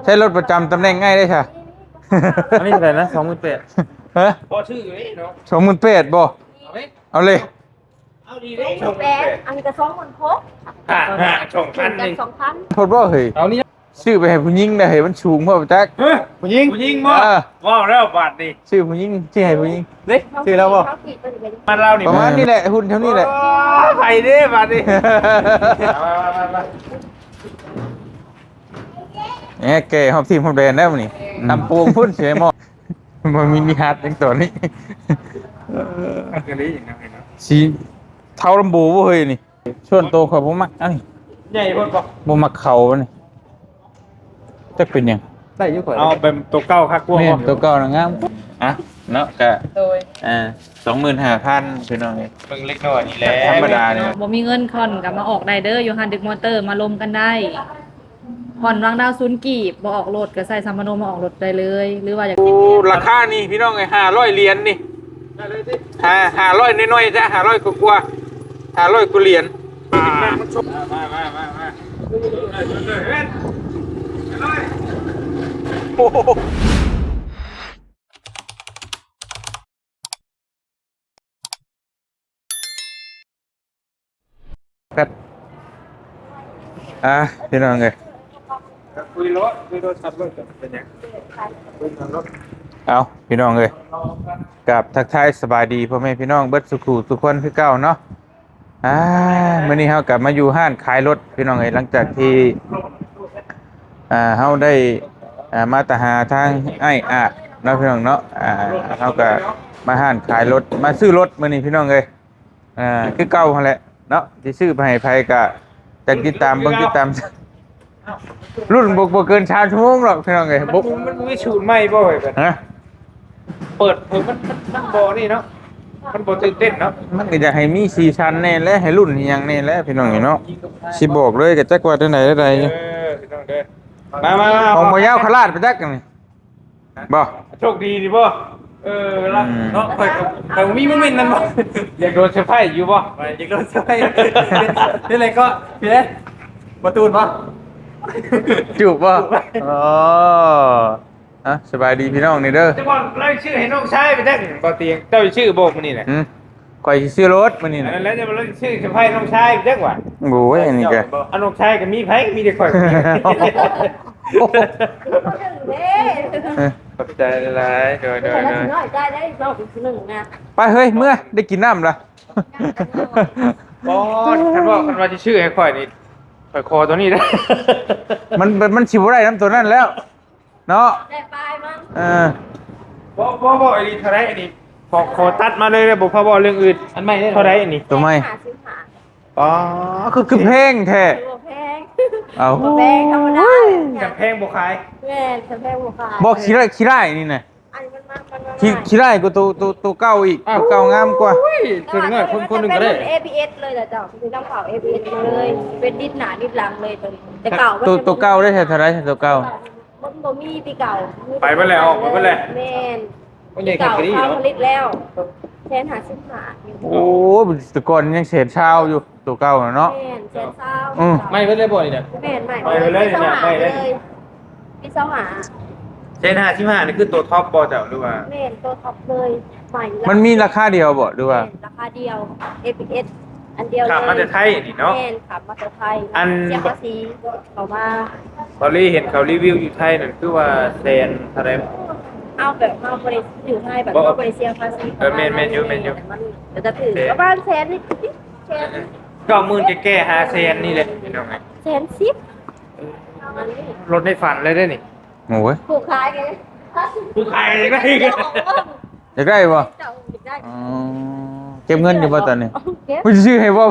ໃຊ້ລົດປະຈຳຕຳແໜ່ງອ້າຍເດ້ຊະ. ອັນນີ້ເທົ່າໃດນະ? ສອງໝື່ນແປດ. ຮະ? ພໍຊື້ຢູ່ເດ້ເນາະ. ສອງໝື່ນແປດບໍ່? ເອົາເລີຍ. ເອົາເລີຍ. ສອງໝື່ນແປດ ອັນນີ້ກໍສອງໝື່ນຫົກ. ອ່າ ສອງພັນນີ້ ສອງພັນ. ໂພດບໍ່ເຮີ້ຍ? ເອົານີ້ ຊື້ໄປໃຫ້ຜູ້ຍິງໄດ້ເຮີ້ຍ ມັນສູງພໍປະຈັກ. ເອີ ຜູ້ຍິງ ຜູ້ຍິງບໍ່? ເອີ ເວົ້າແລ້ວບາດນີ້ ຊື້ຜູ້ຍິງ ຊື້ໃຫ້ຜູ້ຍິງ. ເດ້ ຊື້ແລ້ວບໍ່? ມາລາວນີ້ ປະມານນີ້ແຫຼະ ຮຸ່ນເທົ່ານີ້ແຫຼະ. ໂອ້ ໄປເດ້ບາດນີ້. ແໝ ແກ່ຮອບທີມຮອບແດນແລ້ວນີ້. ອືມ ຕຳໂປງພຸ້ນຊິໄດ້ໝໍ້ ບໍ່ມີນິຮັດຍັງຕອນນີ້. ເອີ ມັນກໍເລີຍຫຍັງນະເນາະ ສີເທົາລຳໂບບໍ່ເຮີ້ຍນີ້. ສ່ວນໂຕຂ້ອຍບໍ່ມັກອັນນີ້ ໃຫຍ່ໂພດບໍ່? ບໍ່ມັກເຂົາອັນນີ້ ຈັກເປັນຫຍັງ. ໄດ້ຢູ່ຂ້ອຍ ເອົາແບບໂຕເກົ່າຄັກກວ່າ. ແມ່ນ ບໍ່ ໂຕເກົ່ານະງາມ. ອ່ະ ເນາະ ກະ ໂດຍ ອ່າ ສອງໝື່ນຫ້າພັນ ພີ່ນ້ອງເອີຍ. ເບິ່ງເລັກນ້ອຍນີ້ແຫຼະ ທຳມະດານີ້ ບໍ່ມີເງິນຜ່ອນກໍມາອອກໄດ້ເດີ ຢູ່ຮ້ານດຶກມໍເຕີ ມາລົມກັນໄດ້. ຜ່ອນວາງດາວສູນກີບ ບໍ່ອອກລົດກໍໃຊ້ສຳມະໂນມາອອກລົດໄດ້ເລີຍ ຫຼືວ່າຢາກ ໂອ້ ລາຄານີ້ພີ່ນ້ອງເອີຍ ຫ້າຮ້ອຍຫຼຽນນີ້. ໄດ້ເລີຍຕິ ຫ້າ ຫ້າຮ້ອຍໜ້ອຍໆ ຈ້ະ ຫ້າຮ້ອຍກວ່າ ກວ່າ ຫ້າຮ້ອຍກວ່າຫຼຽນ. ມາ ມາ ມາ ມາ ໂອ້ໂຫ. ແພັດ ອ່າ ພີ່ນ້ອງເອີຍ ຄຸຍໂລດ ຄຸຍໂທລະສັບໂລດ ເປັນຫຍັງ? ເອົາ ພີ່ນ້ອງເອີຍ ກາບທັກທາຍສະບາຍດີພໍ່ແມ່ພີ່ນ້ອງເບິດສູ່ຄູ່ສູ່ຄົນຄືເກົ່າເນາະ. ອ່າ ມື້ນີ້ເຮົາກໍມາຢູ່ຮ້ານຂາຍລົດ ພີ່ນ້ອງເອີຍ ຫຼັງຈາກທີ່ ອ່າ ເຮົາໄດ້ ອ່າ ມາຕາມຫາທາງອ້າຍອາດເນາະ ພີ່ນ້ອງເນາະ. ອ່າ ເຮົາກໍມາຮ້ານຂາຍລົດ ມາຊື້ລົດມື້ນີ້ ພີ່ນ້ອງເອີຍ. ອ່າ ຄືເກົ່າຫັ້ນແຫຼະເນາະ ຊິຊື້ໄປໃຫ້ໃຜກໍຈັກຕິດຕາມເບິ່ງ ຕິດຕາມ ລຸ້ນບໍ່ ບໍ່ເກີນສາມຊົ່ວໂມງດອກ ພີ່ນ້ອງເອີຍ. ມັນ ບໍ່ ມັນມີສູດໃໝ່ບໍ່ເອີຍ? ຮະ? ເປີດເຜີຍ ມັນ ມັນ ມັນບໍ່ນີ້ເນາະ ມັນບໍ່ຕື່ນເຕັ້ນເນາະ. ມັນກໍຢາກໃຫ້ມີສີສັນແດ່ແຫຼະ ໃຫ້ລຸ້ນອີ່ຫຍັງແດ່ແຫຼະ ພີ່ນ້ອງເອີຍເນາະ. ຊິບອກເລີຍກໍຈັກວ່າແນວໃດແນວໃດ. ເອີ ພີ່ນ້ອງເດີ ມາ ມາ ມາ ຂອງບໍ່ຍາວຂະລາດໄປຈັກນີ້ ບໍ່? ໂຊກດີນີ້ບໍ່? ເອີ ລະ ອືມ ເນາະ ຂ້ອຍກໍ ຂ້ອຍບໍ່ມີໂມເມັນນັ້ນບໍ່? ຢາກໂດນເຊີໄພຢູ່ບໍ່? ຢາກໂດນເຊີໄພ ເປັນ ເປັນໄດ໋ກໍ ເປັນໄດ໋ ບໍ່ຕູນບໍ່? ຈູບບໍ່? ອໍ ອ່ະ ສະບາຍດີພີ່ນ້ອງນີ້ເດີ. ເຈົ້າບ່ອນລາວຊື້ໃຫ້ນ້ອງຊາຍໄປຈັກ ບໍ່ຕຽງ ເຈົ້າຊິຊື້ບໍ່ມື້ນີ້ນະ? ຫືມ ຂ້ອຍຊິຊື້ລົດມື້ນີ້ນະ. ແລ້ວເຈົ້າບ່ອນລາວຊື້ເຊີໄພນ້ອງຊາຍໄປຈັກຫວາ? ໂອ້ຍ ອັນນີ້ກະ ເອົານ້ອງຊາຍກໍມີ ໃຜກໍມີແຕ່ຂ້ອຍ. ຂອບໃຈຫຼາຍໆ ໂດຍໆໆ. ນ້ອຍໃຈໄດ້ອີກຮອບອີກທີໜຶ່ງນະ. ໄປເຮີ້ຍ ເມືອ ໄດ້ກິນນ້ຳລະ. ບໍ່ ຄັນວ່າ ຄັນວ່າຊິຊື້ໃຫ້ຂ້ອຍນີ້ ຂ້ອຍຂໍຕົວນີ້ເດີ. ມັນ ມັນ ມັນຊິບໍ່ໄດ້ນຳຕົວນັ້ນແລ້ວ ເນາະ ແຕ່ປາຍມັນ ເອີ ບໍ່ ບໍ່ ບໍ່ ອັນນີ້ເທົ່າໃດອັນນີ້? ຂໍ ຂໍຕັດມາເລີຍເດີ ບໍ່ພາເວົ້າເລື່ອງອື່ນ. ອັນໃໝ່ເດ້ ເທົ່າໃດອັນນີ້? ຕົວໃໝ່ ຫ້າສິບຫ້າ. ອໍ ຄື ຄືແພງແທ້. ບໍ່ແພງ ເອົ້າ ບໍ່ແພງ ທຳມະດາ. ຄັນແພງບໍ່ຂາຍ. ແມ່ນ ຄັນແພງບໍ່ຂາຍ. ບໍ່ ຂີ້ຮ້າຍ ຂີ້ຮ້າຍນີ້ນະ. ອັນນີ້ມັນມາ ມັນມາ ຂີ້ ຂີ້ຮ້າຍກວ່າໂຕ ໂຕ ໂຕເກົ່າອີກ. ອ້າວ ໂຕເກົ່າງາມກວ່າ. ໂອ້ຍ ສ່ວນໜ້ອຍຄົນ ຄົນໜຶ່ງກໍໄດ້ ເອບີເອສເລີຍລະເຈົ້າ. ຄືນ້ຳຂາວ ເອບີເອສ ເລີຍ ເປັນດິດໜາດິດຫຼັງເລີຍໂຕນີ້. ແຕ່ເກົ່າ ໂຕ ໂຕເກົ່າໄດ້ເທົ່າໃດ ໂຕເກົ່າ? ມັນບໍ່ມີ ປີເກົ່າ ໄປເບິດແລ້ວ ອອກໄປເບິດແລ້ວ. ແມ່ນ ມັນໃຫຍ່ຂະໜາດນີ້ເນາະ. ເກົ່າຜະລິດແລ້ວ ແສນຫ້າສິບຫ້າ. ໂອ້ ແຕ່ກ່ອນຍັງແສນຊາວຢູ່ ໂຕເກົ່ານະເນາະ. ແມ່ນ ແສນຊາວ. ອືມ ໃໝ່ເບິດເລີຍບໍ່ນີ້ນະ? ແມ່ນ ໃໝ່ ໃໝ່ເບິດເລີຍ ໃໝ່ເບິດເລີຍ ໃໝ່ເບິດເລີຍ ປີສອງຫ້າ. ແສນຫ້າສິບຫ້ານີ້ຄືໂຕທັອບບໍ່ເຈົ້າ ຫຼືວ່າ? ແມ່ນ ໂຕທັອບເລີຍ ໃໝ່. ມັນມີລາຄາດຽວບໍ່ ຫຼືວ່າ? ແມ່ນ ລາຄາດຽວ ເອບີເອສ ອັນດຽວເລີຍ. ຂັບມາແຕ່ໄທນີ້ເນາະ? ແມ່ນ ຂັບມາແຕ່ໄທ. ອັນ ເສຍພາສີເຂົ້າມາ. ເຂົາລີເຫັນເຂົາຣີວິວຢູ່ໄທນັ້ນ ຄືວ່າແສນເທົ່າໃດ? ເຮົາແບບເຮົາບໍ່ໄດ້ຢູ່ໄທ ແບບເຮົາບໍ່ໄດ້ເສຍພາສີ. ເອີ ແມ່ນ ແມ່ນຢູ່ ແມ່ນຢູ່. ມັນກໍຖືກປະມານແສນ ແສນ ເກົ້າໝື່ນແກ່ໆ ຫ້າແສນນີ້ແຫຼະ ພີ່ນ້ອງເອີຍ. ແສນສິບ ລົດໃນຝັນເລີຍເດ້ນີ້. ໂອ້ຍ ຜູ້ຂາຍກໍ ຜູ້ຂາຍກໍຢາກໄດ້ ຢາກໄດ້ບໍ່? ເຈົ້າຢາກໄດ້. ອໍ ເກັບເງິນຢູ່ບໍ່ຕອນນີ້? ເກັບ ມັນຊິຊື້ໃຫ້ບໍ່?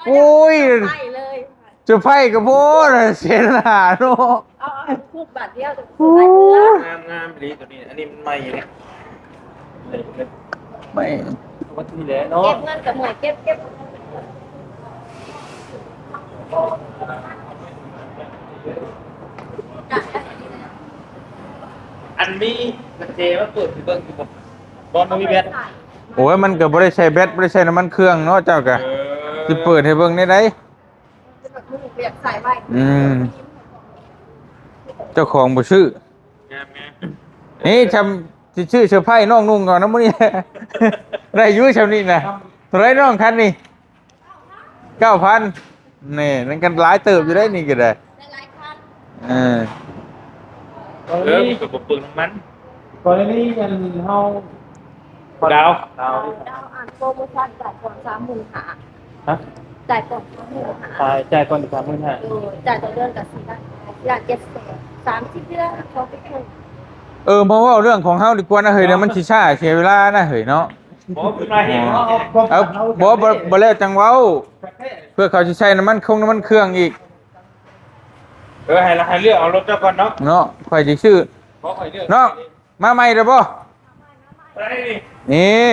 ໂອ້ຍ ໄປເລີຍ ເຊີໄພກໍພໍລະ ແສນຫ້າເນາະ. ເອົາ ເອົາໃຫ້ຄົບບາດດຽວ ໂອ້ຍ ງາມໆ ອີ່ຫຼີຕົວນີ້. ອັນນີ້ມັນໃໝ່ເດ້. ໄປ ວັດນີ້ແຫຼະເນາະ ເກັບເງິນກັບເມື່ອຍ ເກັບ ເກັບ. ອັນມີກະແຈມາເປີດໃຫ້ເບິ່ງຢູ່ບໍ່? ບໍ່ ບໍ່ມີແບັດ. ໂອ້ຍ ມັນກໍບໍ່ໄດ້ໃສ່ແບັດ ບໍ່ໄດ້ໃສ່ນ້ຳມັນເຄື່ອງເນາະ ເຈົ້າກະ ເອີ ຊິເປີດໃຫ້ເບິ່ງແນວໃດ? ແບບມັນເປັນສາຍໄຟ. ອືມ. ເຈົ້າຂອງບໍ່ຊື້. ງາມໆ ນີ້ຊຳຊິຊື້ເສື້ອຜ້າໃຫ້ນ້ອງນຸ່ງກ່ອນນະມື້ນີ້. ໄດ້ຢູ່ຊຳນີ້ນະ. ເທົ່າໃດນ້ອງຄັນນີ້? ເກົ້າພັນ. ນີ້ ນັ້ນກໍຫຼາຍເຕີບຢູ່ໄດ໋ນີ້ກໍໄດ້. ໄດ້ຫຼາຍຄັນ. ເອີ ເອີ ມັນກໍບໍ່ເປືອງນ້ຳມັນ. ກໍລະນີອັນເຮົາ ດາວ ດາວ ດາວອັນໂປຣໂມຊັນຈ່າຍກ່ອນສາມໝື່ນຫ້າ. ຮະ? ຈ່າຍກ່ອນສາມໝື່ນຫ້າ. ຈ່າຍ ຈ່າຍກ່ອນສາມໝື່ນຫ້າ. ໂດຍ ຈ່າຍຕໍ່ເດືອນກໍສີ່ລ້ານ ສີ່ລ້ານເຈັດແສນ ສາມສິບເດືອນ ສອງປີເຄິ່ງ. ເອີ ມາເວົ້າເລື່ອງຂອງເຮົາດີກວ່ານະເຮີ້ຍ ດຽວມັນຊິຊ້າເສຍເວລານະເຮີ້ຍເນາະ. ບໍ່ເປັນไร ເອົາ ເອົາ ບໍ່ ບໍ່ ບໍ່ແລ້ວຈັ່ງເວົ້າ ເພື່ອເຂົາຊິໃສ່ນ້ຳມັນຄົງນ້ຳມັນເຄື່ອງອີກ. ເອີ ໃຫ້ລະ ໃຫ້ເລືອກເອົາລົດເຈົ້າກ່ອນເນາະ. ເນາະ ຂ້ອຍຊິຊື້ ບໍ່ ຂ້ອຍເລືອກ ເນາະ. ມາໃໝ່ແລ້ວບໍ່? ໄດ້ນີ້ ນີ້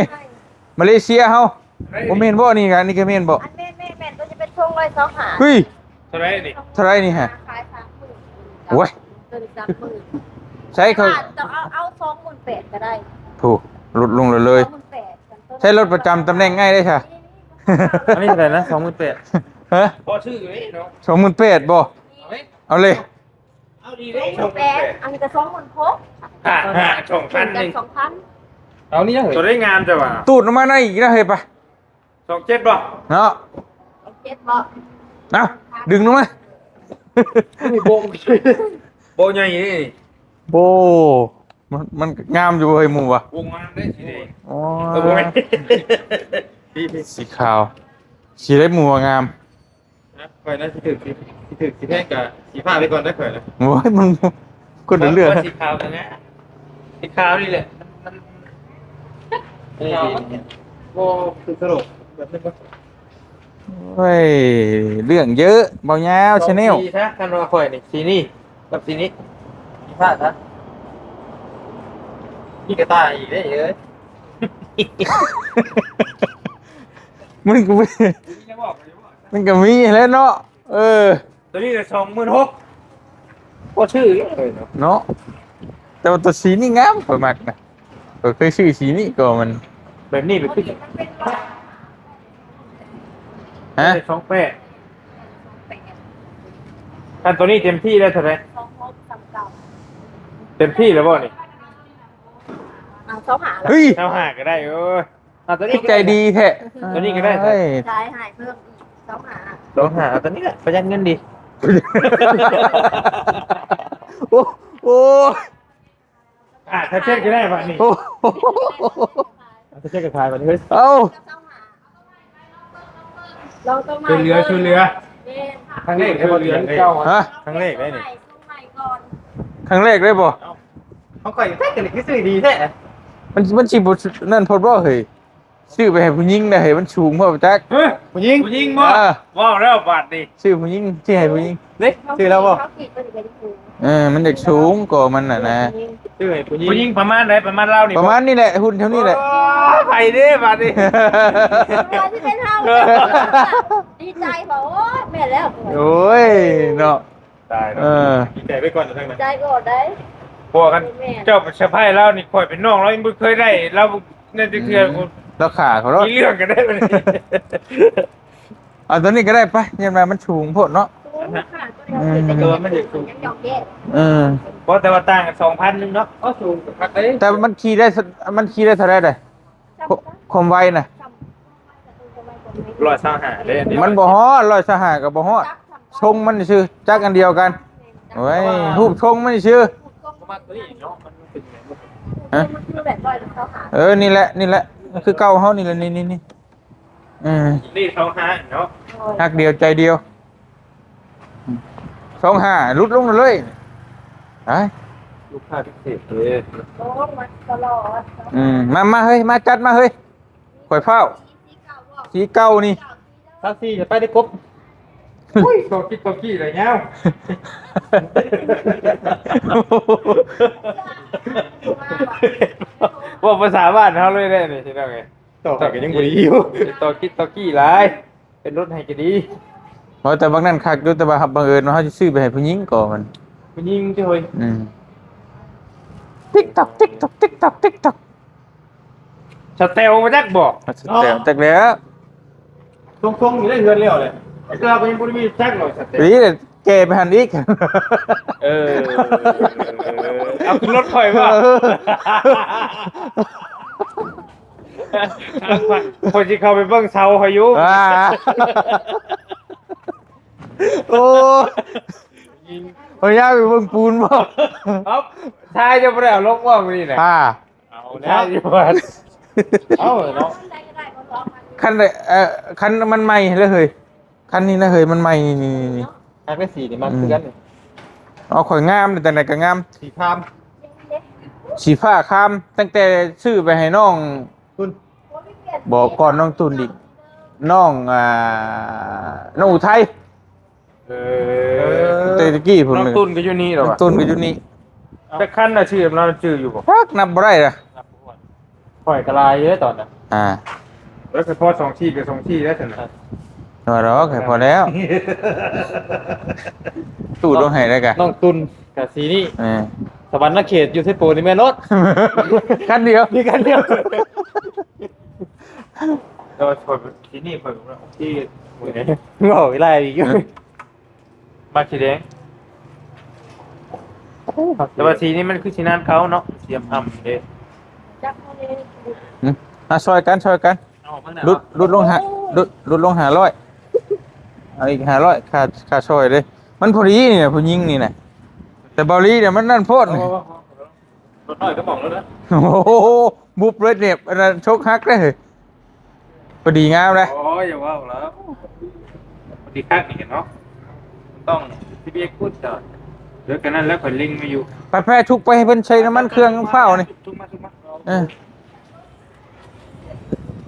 ມາເລເຊຍເຮົາ. ໄດ້ນີ້ ບໍ່ແມ່ນບໍ່? ນີ້ກະ ນີ້ກະແມ່ນບໍ່? ອັນແມ່ນ ແມ່ນ ແມ່ນ ຕົວນີ້ເປັນຊົງຮ້ອຍຊາວຫ້າ. ເຮີ້ຍ ເທົ່າໃດນີ້? ເທົ່າໃດນີ້ຮະ? ຂາຍສາມໝື່ນ. ໂອ້ຍ ຕົວນີ້ສາມໝື່ນ. ໃຊ້ເຂົາ ເຈົ້າເອົາ ເອົາສອງໝື່ນແປດກະໄດ້. ໂອ້ ຫຼຸດລົງເລີຍ ສອງໝື່ນແປດ. ໃຊ້ລົດປະຈຳຕຳແໜ່ງອ້າຍໄດ້ຊະ. ອັນນີ້ເທົ່າໃດນະ? ສອງໝື່ນແປດ. ຮະ? ພໍຊື້ຢູ່ເດ້ເນາະ. ສອງໝື່ນແປດບໍ່? ເອົາເລີຍ ເອົາເລີຍ. ສອງໝື່ນແປດ ອັນນີ້ກະສອງໝື່ນຫົກ. ຫ້າ ສອງພັນ ສອງພັນ. ເອົານີ້ນະເຮີ້ຍ ຕົວໄດ້ງາມແຕ່ວ່າ ຕູດອອກມາໃນອີກນະເຮີ້ຍ. ໄປ ສອງເຈັດບໍ່? ເນາະ ສອງເຈັດບໍ່? ເອົາ ດຶງລົງມາ. ໂບະ ໂບະໃຫຍ່ນີ້. ໂອ້ ມັນ ມັນງາມຢູ່ເຮີ້ຍ ໝູ່ວ່າ ວົງງາມເດ້ ສີແດງ. ໂອ້ ເອີ ບໍ່ແມ່ນ ສີຂາວ ສີໄດ້ໝູ່ວ່າງາມ. ນະ ຂ້ອຍນະ ຊິຖືກ ຊິ ຊິຖືກ ຊິແພງກະສີຟ້າໄປກ່ອນເດີຂ້ອຍນະ. ໂອ້ຍ ມັນຄົນລະເລື່ອງ. ວ່າ ວ່າສີຂາວຫັ້ນນະ ສີຂາວນີ້ແຫຼະ ມັນ ມັນ ເອີ ບໍ່ຄືສະໂລບແບບນັ້ນບໍ່? ໂອ້ຍ ເລື່ອງເຍີະ ເບົາຍາວ ຊາແນວ ສອງສີຊະ. ຄັນວ່າຂ້ອຍນີ້ ສີນີ້ກັບສີນີ້ ສີຟ້າຊະ. ມີກະຕ່າຍອີກເດ້ເອີຍ. ມັນກະມີ ມັນກະມີແຫຼະເນາະ. ເອີ ຕົວນີ້ກະສອງໝື່ນຫົກ ພໍຊື້ຢູ່ເນາະ. ເນາະ ແຕ່ວ່າຕົວສີນີ້ງາມ ຂ້ອຍມັກນະ. ຂ້ອຍເຄີຍຊື້ສີນີ້ກໍມັນ ແບບນີ້ແບບຄື ຮະ? ສອງແປດ. ຄັນຕົວນີ້ເຕັມທີ່ໄດ້ເທົ່າໃດ? ເຕັມທີ່ແລ້ວບໍ່ນີ້? ເອົາ ຊາວຫ້າ. ເຮີ້ຍ ຊາວຫ້າກະໄດ້. ເອີ ເອົາຕົວນີ້ກະໄດ້ ໃຈດີແທ້. ຕົວນີ້ກະໄດ້. ໂອ້ຍ ຈ່າຍໃຫ້ເພີ່ມອີກ ຊາວຫ້າ. ຊາວຫ້າ ເອົາຕົວນີ້ແຫຼະ ປະຢັດເງິນດີ. ໂອ້ ໂອ້ ອ່າ ຖ້າເຈັດກະໄດ້ບາດນີ້. ໂອ້ ຖ້າເຈັດກະຂາຍບາດນີ້ເຮີ້ຍ. ເອົ້າ ລອງຕົວໃໝ່ ຊ່ວຍເຫຼືອ ຊ່ວຍເຫຼືອ. ແມ່ນ ຄັ້ງແລກໄດ້ບໍ່? ຮະ? ຄັ້ງແລກໄດ້ນີ້. ຄັ້ງແລກໄດ້ບໍ່? ເອົ້າ ຂອງຂ້ອຍແທ້ ກະນີ້ຄືຊື້ດີແທ້. ມັນ ມັນຊິບໍ່ນັ້ນໂພດບໍ່ເຮີ້ຍ? ຊື້ໄປໃຫ້ຜູ້ຍິງໄດ້ ມັນສູງພໍປະຈັກ. ເອີ ຜູ້ຍິງ ຜູ້ຍິງບໍ່? ເອີ ເວົ້າແລ້ວບາດນີ້ ຊື້ຜູ້ຍິງ ຊື້ໃຫ້ຜູ້ຍິງ. ເດ້ ຊື້ແລ້ວບໍ່? ເອີ ມັນຢາກສູງກວ່າມັນນະນະ. ຊື້ໃຫ້ຜູ້ຍິງ. ຜູ້ຍິງປະມານໃດ? ປະມານລາວນີ້ບໍ່? ປະມານນີ້ແຫຼະ ຮຸ່ນເທົ່ານີ້ແຫຼະ. ໂອ້ ໃຜເດ້ບາດນີ້? ວ່າຊິເປັນເຮົາ. ດີໃຈບໍ່? ໂອ້ຍ ແມ່ນແລ້ວ. ໂອ້ຍ ເນາະ. ຕາຍເນາະ. ເອີ ດີໃຈໄວ້ກ່ອນ ຈັ່ງໃດ ດີໃຈກ່ອນໄດ໋. ເພາະວ່າຄັນ ແມ່ນ ເຈົ້າໄປສະພາຍລາວນີ້ ຂ້ອຍເປັນນ້ອງລາວຍັງບໍ່ເຄີຍໄດ້ ລາວແນວຈັກເທື່ອ. ອືມ ລາວຂ້າເຂົາເນາະ. ມີເລື່ອງກັນໄດ້ບັດນີ້. ເອົາຕົວນີ້ກະໄດ້ປະ ຢ້ານວ່າມັນສູງໂພດເນາະ. ສູງ ອືມ ເອີ ມັນຢາກສູງ ຍັງຢອກແຍກ. ເອີ ບໍ່ ແຕ່ວ່າຕ່າງກັນສອງພັນໜຶ່ງເນາະ. ເອົາ ສູງກະຄັກເດ້. ແຕ່ມັນຂີ່ໄດ້ ມັນຂີ່ໄດ້ເທົ່າໃດເດ? ຄວາມໄວນະ ຮ້ອຍຊາວຫ້າເດ້. ມັນບໍ່ຮອດ ຮ້ອຍຊາວຫ້າກະບໍ່ຮອດ. ຊົງມັນຊື່ ຈັກອັນດຽວກັນ. ໂອ້ຍ ຮູບຊົງມັນຊື່. ຮະ? ເອີ ນີ້ແຫຼະ ນີ້ແຫຼະ ຄືເກົ່າເຮົານີ້ແຫຼະ ນີ້ ນີ້ ນີ້. ເອີ ນີ້ຊາວຫ້າເນາະ. ຮັກດຽວໃຈດຽວ. ຊາວຫ້າ ຫຼຸດລົງເລີຍ. ໄດ້ ລູກຄ້າພິເສດເລີຍ. ອືມ ມາ ມາເຮີ້ຍ ມາຈັດມາເຮີ້ຍ. ຂ້ອຍຟ້າວ ສີເກົ່ານີ້. ຊາວສີ່ ໄປໄດ້ກົບ. ໂອ້ຍ ຕໍ່ກິດຕໍ່ກີ້ລະຍາວ. ເວົ້າພາສາບ້ານເຮົາເລີຍເດ້ນີ້ ພີ່ນ້ອງເອີຍ. ຕໍ່ໄປກໍຍັງບໍ່ດີຢູ່ ຕໍ່ກິດຕໍ່ກີ້ຫຼາຍ ເປັນລົດໃຫ້ກໍດີ. ເວົ້າແຕ່ບັກນັ້ນຄັກຢູ່ ແຕ່ວ່າບັງເອີນວ່າເຮົາຊິຊື້ໄປໃຫ້ຜູ້ຍິງກໍມັນ ຜູ້ຍິງຕິເຮີ້ຍ. ອືມ ຕິກຕອກ ຕິກຕອກ ຕິກຕອກ ຕິກຕອກ. ສະແຕວບໍ່ຈັກບໍ່? ສະແຕວຈັກແລ້ວ. ຊົງໆຢູ່ໃນເຮືອນແລ້ວແຫຼະ ແຕ່ວ່າກໍຍັງບໍ່ໄດ້ມີຈັກດອກສະແຕວ. ນີ້ແຫຼະ ເກ ແກ່ໄປຫັ້ນອີກ. ເອີ ເອົາຂຶ້ນລົດຂ້ອຍບໍ່? ເອີ ທາງຂ້ອຍ ຂ້ອຍຊິເຂົ້າໄປເບິ່ງເສົາຂ້ອຍຢູ່. ອ່າ ໂອ້ ຂ້ອຍຢາກໄປເບິ່ງປູນບໍ່? ເອົາ ຊາຍຈະບໍ່ໄດ້ເອົາລົງບໍ່ມື້ນີ້ນະ? ອ່າ ເອົາແລ້ວ ເອົາເນາະ ຄັນໄດ້ ເອີ ຄັນມັນໃໝ່ເລີຍເຮີ້ຍ ຄັນນີ້ນະເຮີ້ຍ ມັນໃໝ່ ນີ້ ນີ້ ນີ້ ຮັກໄດ້ສີນີ້ມັກ ອືມ ຄືກັນນີ້. ເອົາ ຂ້ອຍງາມ ຈັ່ງໃດກໍງາມ ສີຄາມ ສີຟ້າຄາມ ຕັ້ງແຕ່ຊື້ໄປໃຫ້ນ້ອງ ຕຸນ ບໍ່ ກ່ອນນ້ອງຕຸນອີກ ນ້ອງ ອ່າ ນ້ອງອຸໄທ. ເອີ ແຕ່ຕະກີ້ພຸ້ນ ນ້ອງຕຸນກໍຢູ່ນີ້ແລ້ວ ນ້ອງຕຸນກໍຢູ່ນີ້. ເອົ້າ ຈັກຄັນນະ ຊື່ລາວຈື່ຢູ່ບໍ່? ຈັກ ນັບບໍ່ໄດ້ລະ ນັບບໍ່ຖ້ວນ. ຂ້ອຍກໍຫຼາຍຢູ່ເດ້ຕອນນັ້ນ ອ່າ ແລ້ວກໍພໍສອງທີ່ກໍສອງທີ່ແລ້ວຊັ້ນນະ. ພໍດອກ ພໍແລ້ວ ຕູ້ລົງໃຫ້ໄດ້ກະ ນ້ອງຕຸນກະສີນີ້ ເອີ ສະຫວັນນະເຂດຢູ່ເຊໂປນີ້ແມ່ນໂລດ ຄັນດຽວ ມີຄັນດຽວ. ແຕ່ວ່າຂ້ອຍ ທີ່ນີ້ຂ້ອຍກໍວ່າໂອເຄ ເວົ້າຫຼາຍອີກຢູ່ ມັກສີແດງ. ໂອ້ ແຕ່ວ່າສີນີ້ມັນຄືສີນານເກົ່າເນາະ ສີອຳເດ້. ອືມ ມາຊ່ອຍກັນ ຊ່ອຍກັນ. ເອົາເບິ່ງແດ່ ຫຼຸດ ຫຼຸດລົງຫ້າ ຫຼຸດ ຫຼຸດລົງຫ້າຮ້ອຍ ເອົາອີກຫ້າຮ້ອຍ ຄ່າ ຄ່າຊ່ອຍເດ້. ມັນພໍດີນີ້ນະ ຜູ້ຍິງນີ້ນະ ແຕ່ເບົາຫຼີນີ້ມັນນັ້ນໂພດ. ເອົາ ເອົາ ເອົາ ລົດນ້ອຍກໍໝ່ອງແລ້ວນະ. ໂອ້ໂຫ ບຸບເລີຍເນັບ ອັນນັ້ນຊົກຫັກເດ້. ພໍດີງາມເດ້. ໂອ້ຍ ຢ່າເວົ້າແລ້ວ ພໍດີຄັກນີ້ເນາະ ຕ້ອງສິບເອັດຟຸດເຈົ້າ. ເດີ ກະນັ້ນແຫຼະ ຂ້ອຍເລັງໄວ້ຢູ່. ໄປໆ ທຸກໄປໃຫ້ເພິ່ນໃສ່ນ້ຳມັນເຄື່ອງຟ້າວນີ້. ທຸກມາ ທຸກມາ. ເອີ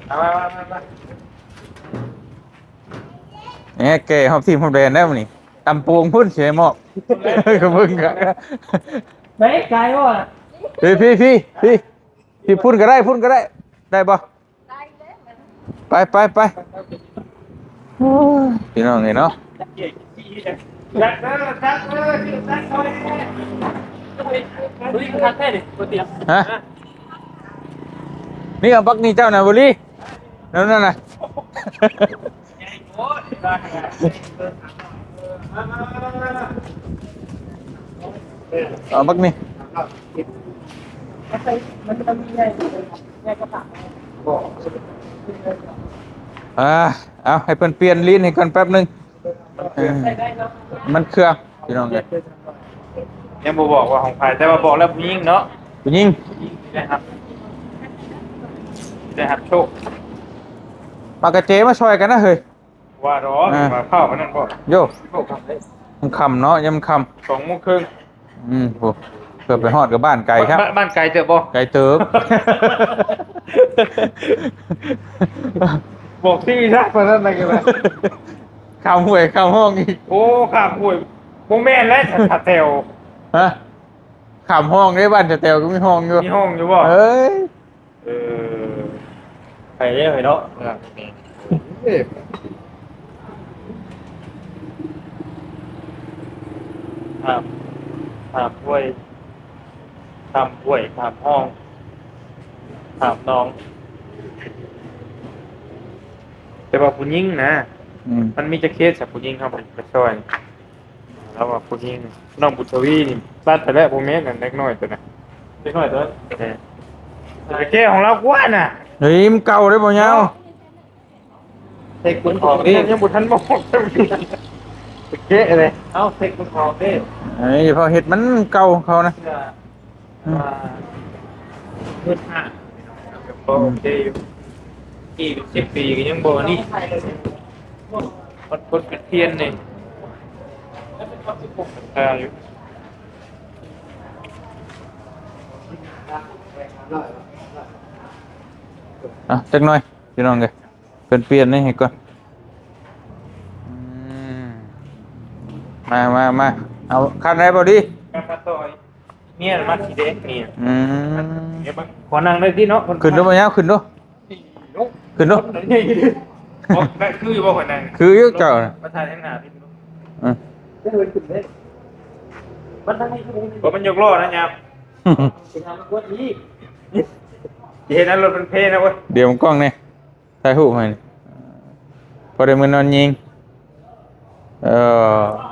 ມາ ມາ ມາ ມາ. ແໝ ແກ່ຮອບທີມຮອບແດນແລ້ວມື້ນີ້ ຕຳໂປ່ງພຸ້ນຊິໃຫ້ມອບ ກໍເບິ່ງກັນ. ໄປໄກບໍ່? ພີ້ ພີ້ ພີ້ ພີ້ ພຸ້ນກໍໄດ້ ພຸ້ນກໍໄດ້ ໄດ້ບໍ່? ໄປ ໄປ ໄປ. ໂອ້ຍ ພີ່ນ້ອງເອີຍເນາະ ຮະ ນີ້ເອົາບັກນີ້ເຈົ້ານະ ບໍລີ ແນວນັ້ນນະ. ເອົາບັກນີ້ ອ່າ ເອົາໃຫ້ເພິ່ນປ່ຽນລີ້ນໃຫ້ກ່ອນແປັບໜຶ່ງ. ເອີ ມັນເຄືອງ ພີ່ນ້ອງເອີຍ. ຍັງບໍ່ບອກວ່າຂອງໃຜ ແຕ່ວ່າບອກແລ້ວຜູ້ຍິງເນາະ ຜູ້ຍິງ ໄດ້ຮັບ ໄດ້ຮັບໂຊກ. ມາກະເຈມາຊ່ອຍກັນນະເຮີ້ຍ. ວ່າດອກ ອ່າ ວ່າເຜົາອັນນັ້ນບໍ່? ໂຢ ມັນຄ່ຳເນາະ ຍາມຄ່ຳ ສອງໂມງເຄິ່ງ. ອືມ ໂອ້ ເກືອບໄປຮອດກັບບ້ານໄກຄັບ. ບ້ານ ບ້ານໄກເຕີບບໍ່? ໄກເຕີບ. ບອກຊື່ຊະ ປານນັ້ນນະ ຂ້າມຫ້ວຍຂ້າມຮ່ອງອີກ. ໂອ້ ຂ້າມຫ້ວຍ ບໍ່ແມ່ນແລ້ວ ສະແຕວ. ຮະ? ຂ້າມຮ່ອງເດ້ ບ້ານສະແຕວກໍມີຮ່ອງຢູ່. ມີຮ່ອງຢູ່ບໍ່? ເອີຍ. ເອີ ໄປເດ້ໄປເນາະ. ເອີ ຂ້າມ ຂ້າມຫ້ວຍ ຂ້າມຫ້ວຍ ຂ້າມຮ່ອງ ຂ້າມໜອງ. ແຕ່ວ່າຜູ້ຍິງນະ ອືມ ມັນມີຈັກເຄສ ຜູ້ຍິງເຮົາໄປຊ່ອຍ. ລາວວ່າຜູ້ຍິງ ນ້ອງບຸດທະວີນີ້ ຕັດໄປແລ້ວ ບໍ່ແມ່ນອັນເດັກນ້ອຍຕົວນັ້ນ. ເດັກນ້ອຍຕົວນັ້ນ ເອີ ໄປແກ້ຂອງລາວກວ່ານະ. ເຮີ້ຍ ມັນເກົ່າເດ້ບໍ່ຍາວ. ເຊັກເບິ່ງຂອງເດ້ ຍັງບໍ່ທັນມອບ ໄປແກ້ເລີຍ. ເອົາ ເຊັກເບິ່ງຂອງເດ້. ເອີ ຢ່າເຝົ້າເຮັດ ມັນເກົ່າຂອງເຂົານະ. ອືມ ວ່າເງິນຫ້າ ກໍໂອເຄຢູ່. ອືມ ອີກສິບປີກໍຍັງບໍ່ອັນນີ້ ມັນຄົນເປັນພຽນນີ້ ມັນຄ່າຢູ່. ອ່ະ ຈັກໜ່ອຍ ພີ່ນ້ອງເອີຍ. ເພິ່ນປ່ຽນນີ້ໃຫ້ກ່ອນ. ອືມ ມາ ມາ ມາ ເອົາຄັນໃດບໍ່ດີ? ເມຍມັກສີແດງນີ້. ອືມ ດຽວເບິ່ງ ຂໍນັ່ງໄດ້ຕິເນາະ. ຂຶ້ນດູບໍ່ຍາວ ຂຶ້ນດູ ຂຶ້ນດູ. ບໍ່ ຄືຢູ່ບໍ່ຂ້ອຍນັ່ງ? ຄືຢູ່ເຈົ້ານະ ມາຖ່າຍທາງໜ້າ. ອືມ ບໍ່ ມັນຍົກລໍ້ນະຍາມ. ຊິເຮັດໃຫ້ລົດມັນເພນະເວີຍ. ດຽວມັນກ້ອງແດ່. ຖ່າຍຮູບໃຫ້ ພໍໄດ້ມື້ນອນຍິງ. ເອີ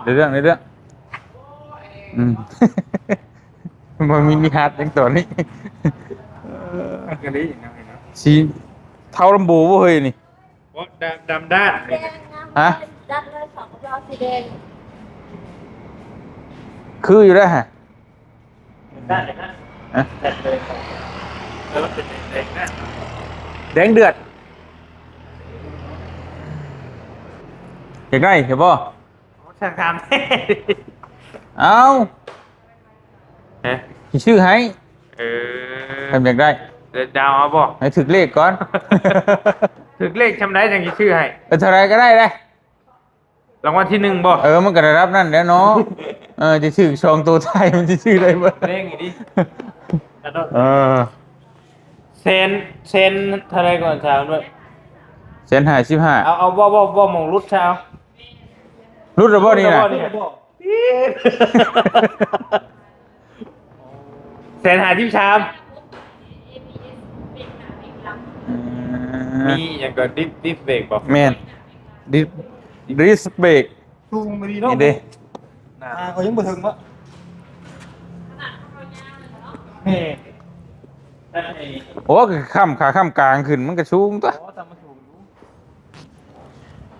ໃນເລື່ອງ ໃນເລື່ອງ ອືມ ບໍ່ມີນິຮັດຫຍັງຕອນນີ້ ເອີ ອັນກະລີນະ ຊິເທົາລຳໂບບໍ່ເຮີ້ຍນີ້? ບໍ່ ດຳ ດຳດ້ານນີ້ນະ ຮະ? ດຳດ້ານ ສອງລອບສີແດງ ຄືຢູ່ໄດ໋ຫະ. ຮະ? ແດງເດືອດ ຢາກໄດ້ ເຫັນບໍ່? ຊ່າງຖາມ ເອົ້າ ຮະ? ຊິຊື້ໃຫ້ ເອີ ຄັນຢາກໄດ້ ດາວເອົາບໍ່? ໃຫ້ຖືກເລກກ່ອນ ຖືກເລກຊ່ຳໃດຈັ່ງຊິຊື້ໃຫ້? ເອີ ເທົ່າໃດກໍໄດ້ເດ້. ລາງວັນທີໜຶ່ງບໍ່? ເອີ ມັນກໍລະດັບນັ້ນແຫຼະເນາະ ເອີ ຊິຖືກສອງໂຕທ້າຍ ມັນຊິຊື້ໄດ້ບໍ່? ແພງອີ່ຫຼີ ເອີ ແສນ ແສນເທົ່າໃດກ່ອນ? ສາມຮ້ອຍ ແສນຫ້າສິບຫ້າ ເອົາ ເອົາ ເວົ້າ ເວົ້າ ເວົ້າໝ່ອງຫຼຸດຊະ ເອົາ ຫຼຸດແລ້ວບໍ່ນີ້ນະ? ແສນຫ້າສິບສາມ ອືມ ມີຫຍັງກໍດິສ ດິສເບຣກບໍ່? ແມ່ນ ດິສ ດິສເບຣກ ສູງອີ່ຫຼີເນາະ ນີ້ເດ້ ໜ້າ ອ່າ ຂ້ອຍຍັງບໍ່ເຖິງເນາະ ແມ່ນ ໂອ້ ຂ້າມ ຂາຂ້າມກາງຂຶ້ນມັນກໍສູງຕົວະ ອໍ ແຕ່ມັນສູງຢູ່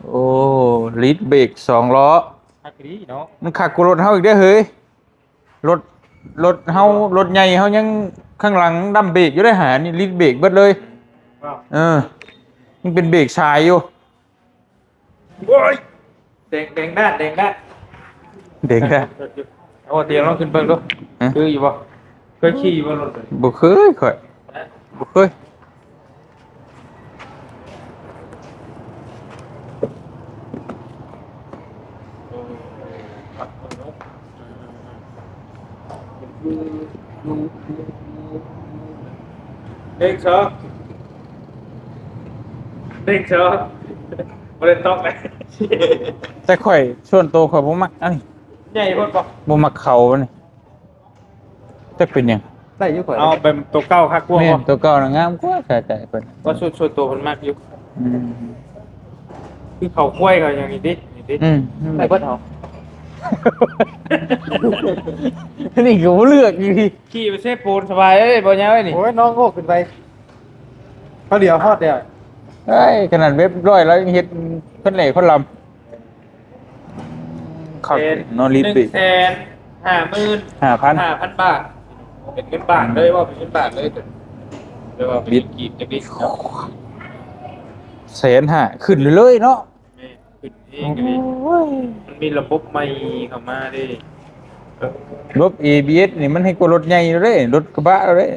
ໂອ້ ດິສເບຣກສອງລໍ້ ຄັກອີ່ຫຼີເນາະ ມັນຄັກກວ່າລົດເຮົາອີກເດ້ເຮີ້ຍ. ລົດ ລົດເຮົາ ລົດໃຫຍ່ເຮົາຍັງຂ້າງຫຼັງດຳເບຣກຢູ່ເດ້ຫາ ນີ້ລິດເບຣກເບິດເລີຍ ເອີ ຍັງເປັນເບຣກສາຍຢູ່ ໂອ້ຍ ແດງ ແດງດ້ານ ແດງດ້ານ ແດງດ້ານ ໂອ້ ຕຽງລອງຂຶ້ນເບິ່ງດູ ຮະ? ຄືຢູ່ບໍ່? ເຄີຍຂີ່ບໍ່ລົດ? ບໍ່ເຄີຍຂ້ອຍ ບໍ່ເຄີຍ ເດ້ງສອງ ເດ້ງສອງ ບໍ່ໄດ້ຕອກເລີຍ ແຕ່ຂ້ອຍ ສ່ວນໂຕຂ້ອຍບໍ່ມັກອັນນີ້ ໃຫຍ່ໂພດບໍ່? ບໍ່ມັກເຂົາອັນນີ້ ຈັກເປັນຫຍັງ ໄດ້ຢູ່ຂ້ອຍ ເອົາແບບໂຕເກົ່າຄັກກວ່າ ແມ່ນ ບໍ່? ໂຕເກົ່ານະງາມກວ່າ ໃຈ ໃຈເພິ່ນ ວ່າສ່ວນ ສ່ວນໂຕເພິ່ນມັກຢູ່ ອືມ ຄືເຂົາຄວາຍເຂົາຫຍັງນີ້ຕິ ນີ້ຕິ ອືມ ໄດ້ເບິດເຮົາ ນີ້ກໍບໍ່ເລືອກຢູ່ ຂີ່ໄປເຊໂປນສະບາຍເດ້ ບໍ່ຍາວເດ້ນີ້ ໂອ້ຍ ນ້ອງໂອ້ ຂຶ້ນໄປ ເຂົາດຽວຮອດແລ້ວ ເອີຍ ຂະໜາດເວັບຮ້ອຍແລ້ວຍັງເຮັດຄົນແຫຼຄົນລຳ ຄັກເນາະ ລິດເບຣກ ໜຶ່ງແສນຫ້າໝື່ນຫ້າພັນ ຫ້າພັນບາດ ເປັນເງິນບາດເລີຍ ເວົ້າເປັນເງິນບາດເລີຍ ແຕ່ວ່າເປັນເງິນກີບຈັກນິດເນາະ ແສນຫ້າ ຂຶ້ນເລີຍເນາະ ແມ່ນ ຂຶ້ນເອງກໍດີ ໂອ້ຍ ມັນມີລະບົບໃໝ່ເຂົ້າມາເດ້ ເອີ ລະບົບ ເອບີເອສ ນີ້ມັນແຮງກວ່າລົດໃຫຍ່ເດ້ ລົດກະບະເດ້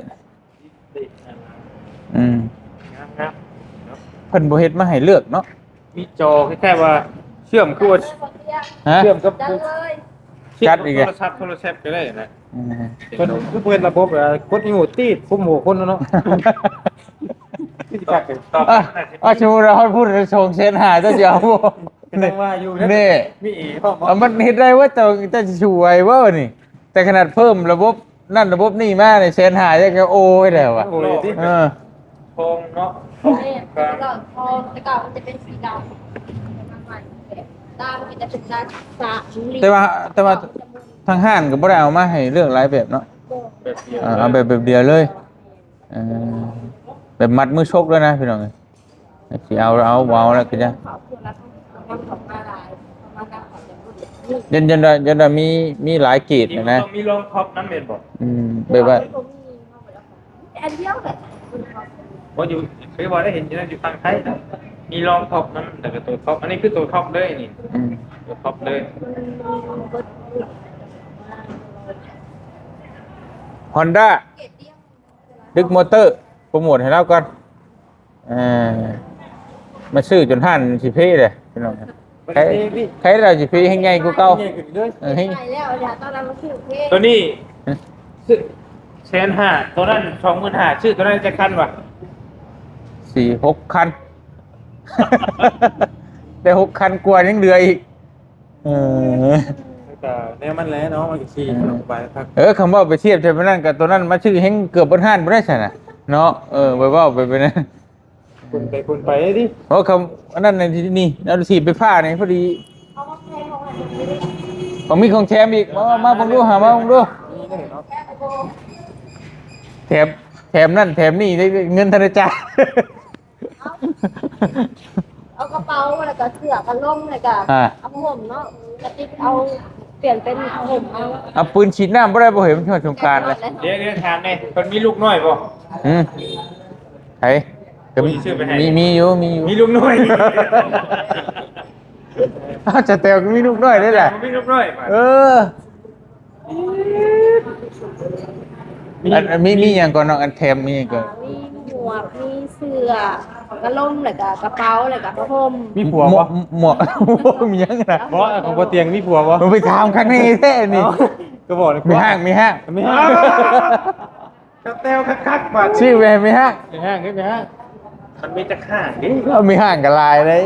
ອືມ ງາມໆ ເນາະ ເພິ່ນບໍ່ເຮັດມາໃຫ້ເລືອກເນາະ ມີຈໍຄ້າຍໆວ່າເຊື່ອມ ຄືວ່າ ຮະ? ເຊື່ອມກັບ ຈັດເລີຍ ເຊື່ອມກັບ ຈັດອີກແລ້ວ ໂທລະສັບ ໂທລະສັບກໍໄດ້ນະ ອືມ ເພິ່ນຄືເປີດລະບົບ ກົດຢູ່ຕີດ ຄຸມຫົວຄົນເນາະ ຄືຊິຄັກເລີຍ ອ່ະ ອ່ະ ສົມມຸດວ່າເຮົາພູດ ສອງແສນຫ້າ ເຈົ້າຊິເອົາບໍ່? ກຳລັງວ່າຢູ່ເດ້ ນີ້ ມີອີກພ້ອມບໍ່? ອ່ະ ມັນເຮັດໄດ້ເວີ້ຍ ເຈົ້າ ເຈົ້າຊິສູ້ໄຫວບໍ່ນີ້? ແຕ່ຂະໜາດເພີ່ມລະບົບນັ້ນລະບົບນີ້ມານີ້ ແສນຫ້າ ຍັງກໍໂອ້ຍແລ້ວວ່າ ໂອ້ຍຕິ ເອີ ທອງເນາະ ແມ່ນ ທອງ ແຕ່ເກົ່າມັນຈະເປັນສີດຳ ແຕ່ວ່າ ແຕ່ວ່າທາງຮ້ານກໍບໍ່ໄດ້ເອົາມາໃຫ້ເລືອກຫຼາຍແບບເນາະ ແບບດຽວ ເອີ ເອົາແບບ ແບບດຽວເລີຍ ເອີ ແບບມັດມືຊົກເລີຍນະ ພີ່ນ້ອງເອີຍ. ຊິເອົາ ເອົາ ບໍ່ເອົາແລ້ວກໍຢ່າ ຢ້ານ ຢ້ານວ່າ ຢ້ານວ່າມີ ມີຫຼາຍເກດນະ ມີລອງທັອບນຳແມ່ນບໍ່? ອືມ ແບບວ່າ ອັນດຽວແຫຼະ ບໍ່ຢູ່ ຄືວ່າໄດ້ເຫັນຢູ່ນັ້ນ ຢູ່ຝັ່ງໄທນະ ມີລອງທັອບນຳ ແລ້ວກໍໂຕທັອບ ອັນນີ້ຄືໂຕທັອບເລີຍນີ້ ອືມ ໂຕທັອບເລີຍ ຮອນດ້າ ດຶກມໍເຕີ ໂປຣໂມດໃຫ້ລາວກ່ອນ ເອີ ມາຊື້ຈົນຮ້ານຊິເພເລີຍພີ່ນ້ອງ ໃຜ ໃຜລາວຊິເພແຮງໃຫຍ່ກວ່າເກົ່າ ໃຫຍ່ຂຶ້ນເລີຍ ເອີ ແຮງ ໃຫຍ່ແລ້ວ ຢ່າຕອນນັ້ນມາຊື້ເພ ໂຕນີ້ ຮະ ຊື້ແສນຫ້າ ໂຕນັ້ນສອງໝື່ນຫ້າ ຊື້ໂຕນັ້ນຈັກຄັນວະ? ສີ່ຫົກຄັນ ໄດ້ຫົກຄັນກວ່າຍັງເຫຼືອອີກ ເອີ ແລ້ວກໍແນວມັນແຫຼະເນາະ ມັນກໍຂີ່ ເອີ ສະບາຍຄັກ ເອີ ຄຳເວົ້າໄປທຽບໃສ່ປານນັ້ນ ກໍໂຕນັ້ນມາຊື້ແຮງເກືອບເບິດຮ້ານບໍ່ໄດ້ຊັ້ນນະເນາະ ເອີ ໄປເວົ້າໄປ ໄປນັ້ນ ຄົນໄປຄົນໄປຕິ ເພາະຄຳ ອັນນັ້ນນີ້ ນີ້ ເອົາຖີບໄຟຟ້ານີ້ພໍດີ ເອົາມາແພງເອົາໄວ້ ຂອງ ມີຂອງແຖມອີກ. ມາ ມາເບິ່ງດູ ຫາມາເບິ່ງດູ. ແຖມ ແຖມນັ້ນແຖມນີ້ ໄດ້ເງິນທະນາຄານ. ເອົາກະເປົາ ແລ້ວກະເສື້ອກັນລົມ ແລ້ວກະ ອ່າ ເອົາຜ້າຫົ່ມເນາະ ກະຕິກເອົາ ປ່ຽນເປັນຜ້າຫົ່ມເອົາ. ເອົາປືນສີດນ້ຳບໍ່ໄດ້ບໍ່ເຫັນ ມັນຮອດສົງການແລ້ວ. ດຽວ ດຽວຖາມແດ່ ເພິ່ນມີລູກນ້ອຍບໍ່? ຫືມ ໃຜ? ກໍມີ ມີ ມີຢູ່ ມີຢູ່ ມີລູກນ້ອຍ. ອ້າວ ສະແຕວກໍມີລູກນ້ອຍໄດ້ລະ ມີລູກນ້ອຍ. ເອີ ອັນ ອັນມີ ມີຫຍັງກ່ອນນ້ອງ? ອັນແຖມມີຫຍັງກ່ອນ? ມີໝວກ ມີເສື້ອກັນລົມ ແລ້ວກະກະເປົາ ແລ້ວກະຜ້າຫົ່ມ. ມີຜົວບໍ່? ໝວກ ໝວກ ມີຫຍັງນະ? ບໍ່ ຂອງບໍ່ຕຽງມີຜົວບໍ່? ໄປຖາມຄັກແນ່ແທ້ນີ້. ເອົ້າ ກໍບອກແລ້ວ ມີຮ້າງ ມີຮ້າງ ມີຮ້າງ. ກະແຕວຄັກໆ ບາດ ຊື່ແມ່ ມີຮ້າງ ມີຮ້າງ ມີຮ້າງ. ມັນມີຈັກຮ້າງເດ້? ເອີ ມີຮ້າງກໍຫຼາຍເດ້.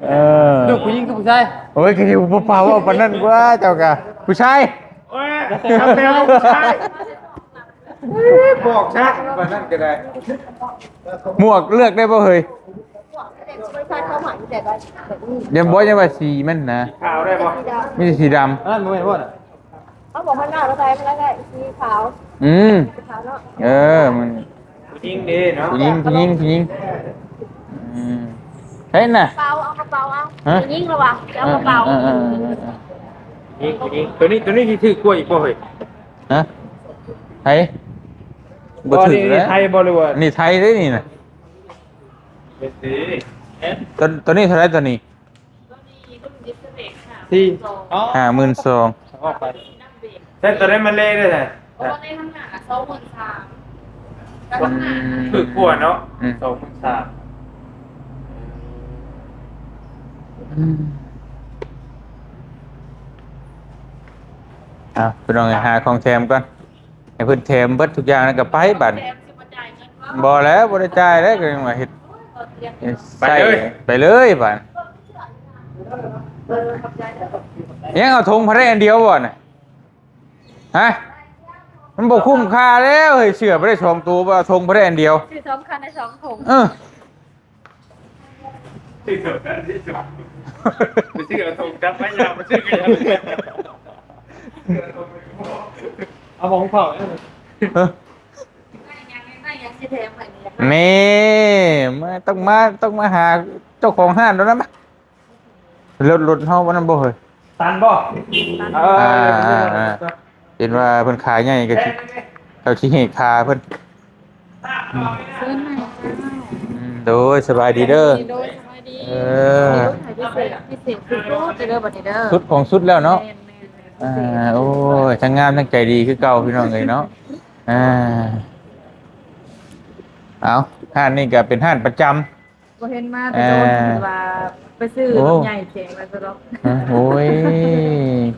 ເອີ ລູກຜູ້ຍິງຄືຜູ້ຊາຍ? ໂອ້ຍ ຄືຊິບໍ່ພາເວົ້າປານນັ້ນກວ່າ ເຈົ້າກະຜູ້ຊາຍ. ໂອ້ຍ ກະແຕວຜູ້ຊາຍ. ບອກຊະ ປານນັ້ນກໍໄດ້. ໝວກເລືອກໄດ້ບໍ່ເຮີ້ຍ? ຍັງບໍ່ ຍັງວ່າສີມັນນະ. ຂາວໄດ້ບໍ່? ມີແຕ່ສີດຳ. ອັນນັ້ນບໍ່ແມ່ນບໍ່ນະ? ເຂົາບອກເພິ່ນວ່າ ເຮົາໃສ່ມັນໄດ້ສີຂາວ. ອືມ ຂາວເນາະ. ເອີ ມັນ ຜູ້ຍິງເດ້ເນາະ ຜູ້ຍິງ ຜູ້ຍິງ ຜູ້ຍິງ. ອືມ ເຮັດນະ ເປົາ ເອົາກະເປົາ ເອົາ. ຮະ? ຜູ້ຍິງລະວ່າ ເອົາກະເປົາ. ເອີ ເອີ ເອີ ເອີ ຍິງ ຍິງ. ໂຕນີ້ ໂຕນີ້ຊິຖືກກວ່າອີກບໍ່ເຮີ້ຍ? ຮະ? ໄທ ບໍ່ຖືກແລ້ວ. ນີ້ໄທບໍ່ ຫຼືວ່າ ນີ້ໄທເດ້ນີ້ນະ. ໂຕ ໂຕນີ້ເທົ່າໃດໂຕນີ້? ສີ່ ຫ້າໝື່ນສອງ. ອໍ ໃຊ້ໂຕໃດມາເລໄດ້ໃດ? ໂອ້ ເລທາງໜ້າສອງໝື່ນສາມ. ອືມ ຖືກກວ່າເນາະ. ອືມ ສອງໝື່ນສາມ. ອືມ ເອົາ ພີ່ນ້ອງ ຫາຂອງແຖມກ່ອນ. ໃຫ້ເພິ່ນແຖມເບິດທຸກຢ່າງແລ້ວກໍໄປບາດນີ້. ບໍ່ແລ້ວ ບໍ່ໄດ້ຈ່າຍແລ້ວ ກໍຍັງວ່າເຮັດ ເຮັດໃຊ້ ໄປເລີຍ ໄປເລີຍບາດ. ຍັງເອົາຖົງພະແດງອັນດຽວບໍ່ນະ? ຮະ? ມັນບໍ່ຄຸ້ມຄ່າແລ້ວເຮີ້ຍ ເສື້ອບໍ່ໄດ້ສອງໂຕ ເອົາຖົງພະແດງອັນດຽວ. ຊື້ສອງຄັນໄດ້ສອງຖົງ. ເອີ. ໄປຊື້ເອົາຖົງຈັບໄປຍາມ ໄປຊື້ກັນ ເອົາຂອງເຂົາ. ເອີ ນີ້ ມາ ຕ້ອງມາ ຕ້ອງມາຫາເຈົ້າຂອງຮ້ານໂດນນຳ. ລົດ ລົດເຮົາບໍ່ນັ້ນບໍ່ເຮີ້ຍ? ຕັນບໍ່? ເອີ ອ່າ ອ່າ ອ່າ ເຫັນວ່າເພິ່ນຂາຍໃຫຍ່ກໍຊິ ເຂົາຊິເຮດຄ່າເພິ່ນ. ອືມ ໂດຍ ສະບາຍດີເດີ. ໂດຍ ສະບາຍດີ. ເອີ ໃຫ້ພິເສດ ພິເສດສຸດໆ ເດີບັດນີ້ເດີ. ສຸດຂອງສຸດແລ້ວເນາະ. ແມ່ນໆ ອ່າ ໂອ້ຍ ທັງງາມທັງໃຈດີຄືເກົ່າ ພີ່ນ້ອງເອີຍເນາະ. ອ່າ ເອົາ ຮ້ານນີ້ກໍເປັນຮ້ານປະຈຳ. ບໍ່ເຫັນມາແຕ່ດົນ ເອີ ເພິ່ນວ່າໄປຊື້ ໂອ້ ລົດໃຫຍ່ແຈກວ່າຊັ້ນດອກ. ຮະ? ໂອ້ຍ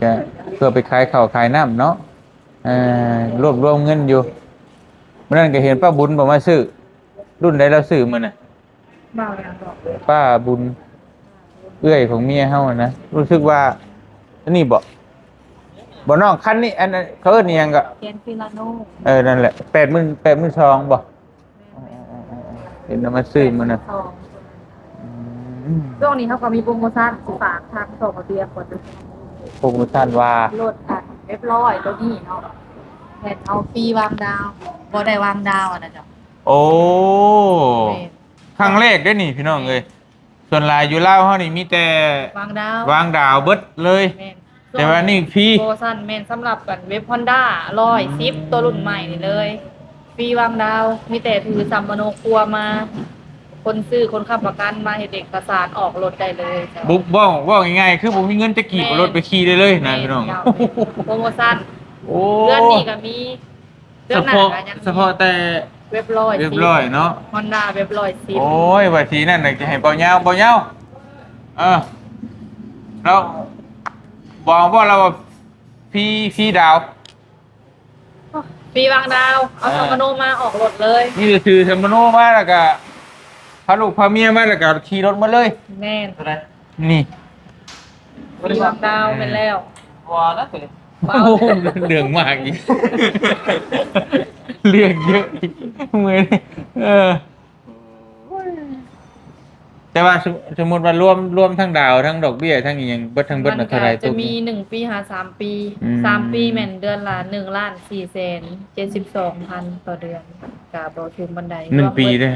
ກະເພື່ອໄປຂາຍເຂົ້າຂາຍນ້ຳເນາະ. ເອີ ລວບລວມເງິນຢູ່. ມື້ນັ້ນກໍເຫັນປ້າບຸນບໍ່ມາຊື້. ລຸ້ນໃດລາວຊື້ມື້ນັ້ນ? ບ່າວຫຍັງເກາະ? ປ້າບຸນ ເອື້ອຍຂອງເມຍເຮົານະ. ຮູ້ສຶກວ່າອັນນີ້ບໍ່? ບໍ່ນ້ອງ ຄັນນີ້ ອັນ ອັນ ເຂົາເອີ້ນອີ່ຫຍັງເກາະ? ແກນຟີລາໂນ. ເອີ ນັ້ນແຫຼະ ແປດໝື່ນ ແປດໝື່ນສອງບໍ່? ເຫັນເອົາມາຊື້ມື້ນັ້ນ. ອືມ ຊ່ວງນີ້ເຮົາກໍມີໂປຣໂມຊັນ ຊິຝາກທາງສປປ ລາວກ່ອນເດີ. ໂປຣໂມຊັນວ່າ ລົດອັນເວັບຮ້ອຍໂຕນີ້ເນາະ ແມ່ນເຮົາຟຣີວາງດາວ ບໍ່ໄດ້ວາງດາວຫັ້ນນະເຈົ້າ. ໂອ້ ແມ່ນ ຄັ້ງແລກເດ້ນີ້ ພີ່ນ້ອງເອີຍ. ສ່ວນຫຼາຍຢູ່ລາວເຮົານີ້ມີແຕ່ວາງດາວ ວາງດາວເບິດເລີຍ. ແມ່ນ ແຕ່ວ່ານີ້ຟຣີ. ໂປຣໂມຊັນແມ່ນສຳລັບອັນເວັບຮອນດ້າຮ້ອຍສິບ ອືມ ຕົວລຸ້ນໃໝ່ນີ້ເລີຍ ຟຣີວາງດາວ. ມີແຕ່ຖືສຳມະໂນຄົວມາ ຄົນຊື້ ຄົນຄ້ຳປະກັນ ມາເຮັດເອກະສານອອກລົດໄດ້ເລີຍ. ບໍ່ ເວົ້າ ເວົ້າງ່າຍໆ ຄືບໍ່ມີເງິນຈັກກີບ ແມ່ນ ເອົາລົດໄປຂີ່ໄດ້ເລີຍນະ ແມ່ນ ພີ່ນ້ອງ. ໂປຣໂມຊັນ ໂອ້ ເດືອນນີ້ກໍມີ ສະເພາະ ສະເພາະແຕ່ເວັບຮ້ອຍ ເວັບຮ້ອຍເນາະ ຮອນດ້າເວັບຮ້ອຍສິບ. ໂອ້ຍ ວ່າທີນັ້ນນະ ຈະໃຫ້ເບົາຍາວ ເບົາຍາວ. ເອີ ແລ້ວບອກວ່າລາວວ່າຟຣີ ຟຣີດາວ ຟຣີວາງດາວ. ເອົາ ເອີ ສຳມະໂນມາອອກລົດເລີຍ. ນີ້ຄືສຳມະໂນມາ ແລ້ວກະພາລູກພາເມຍມາ ແລ້ວກະຂີ່ລົດມາເລີຍ. ແມ່ນ ເທົ່າໃດ? ນີ້ ວາງດາວແມ່ນແລ້ວ. ບໍ່ນະ ໂອ້ ເລື່ອງມາກອີກ ເລື່ອງເຍອະອີກມື້ນີ້. ເອີ ແຕ່ວ່າສົມ ສົມມຸດວ່າລວມ ລວມທັງດາວ ທັງດອກເບ້ຍ ທັງອີ່ຫຍັງ ເບິດທັງເບິດນະ ເທົ່າໃດ? ມັນກໍຈະມີໜຶ່ງປີຫາສາມປີ. ອືມ ສາມປີແມ່ນເດືອນລະໜຶ່ງລ້ານສີ່ແສນເຈັດສິບສອງພັນຕໍ່ເດືອນ ກໍບໍ່ສູງປານໃດ. ໜຶ່ງປີເດ້?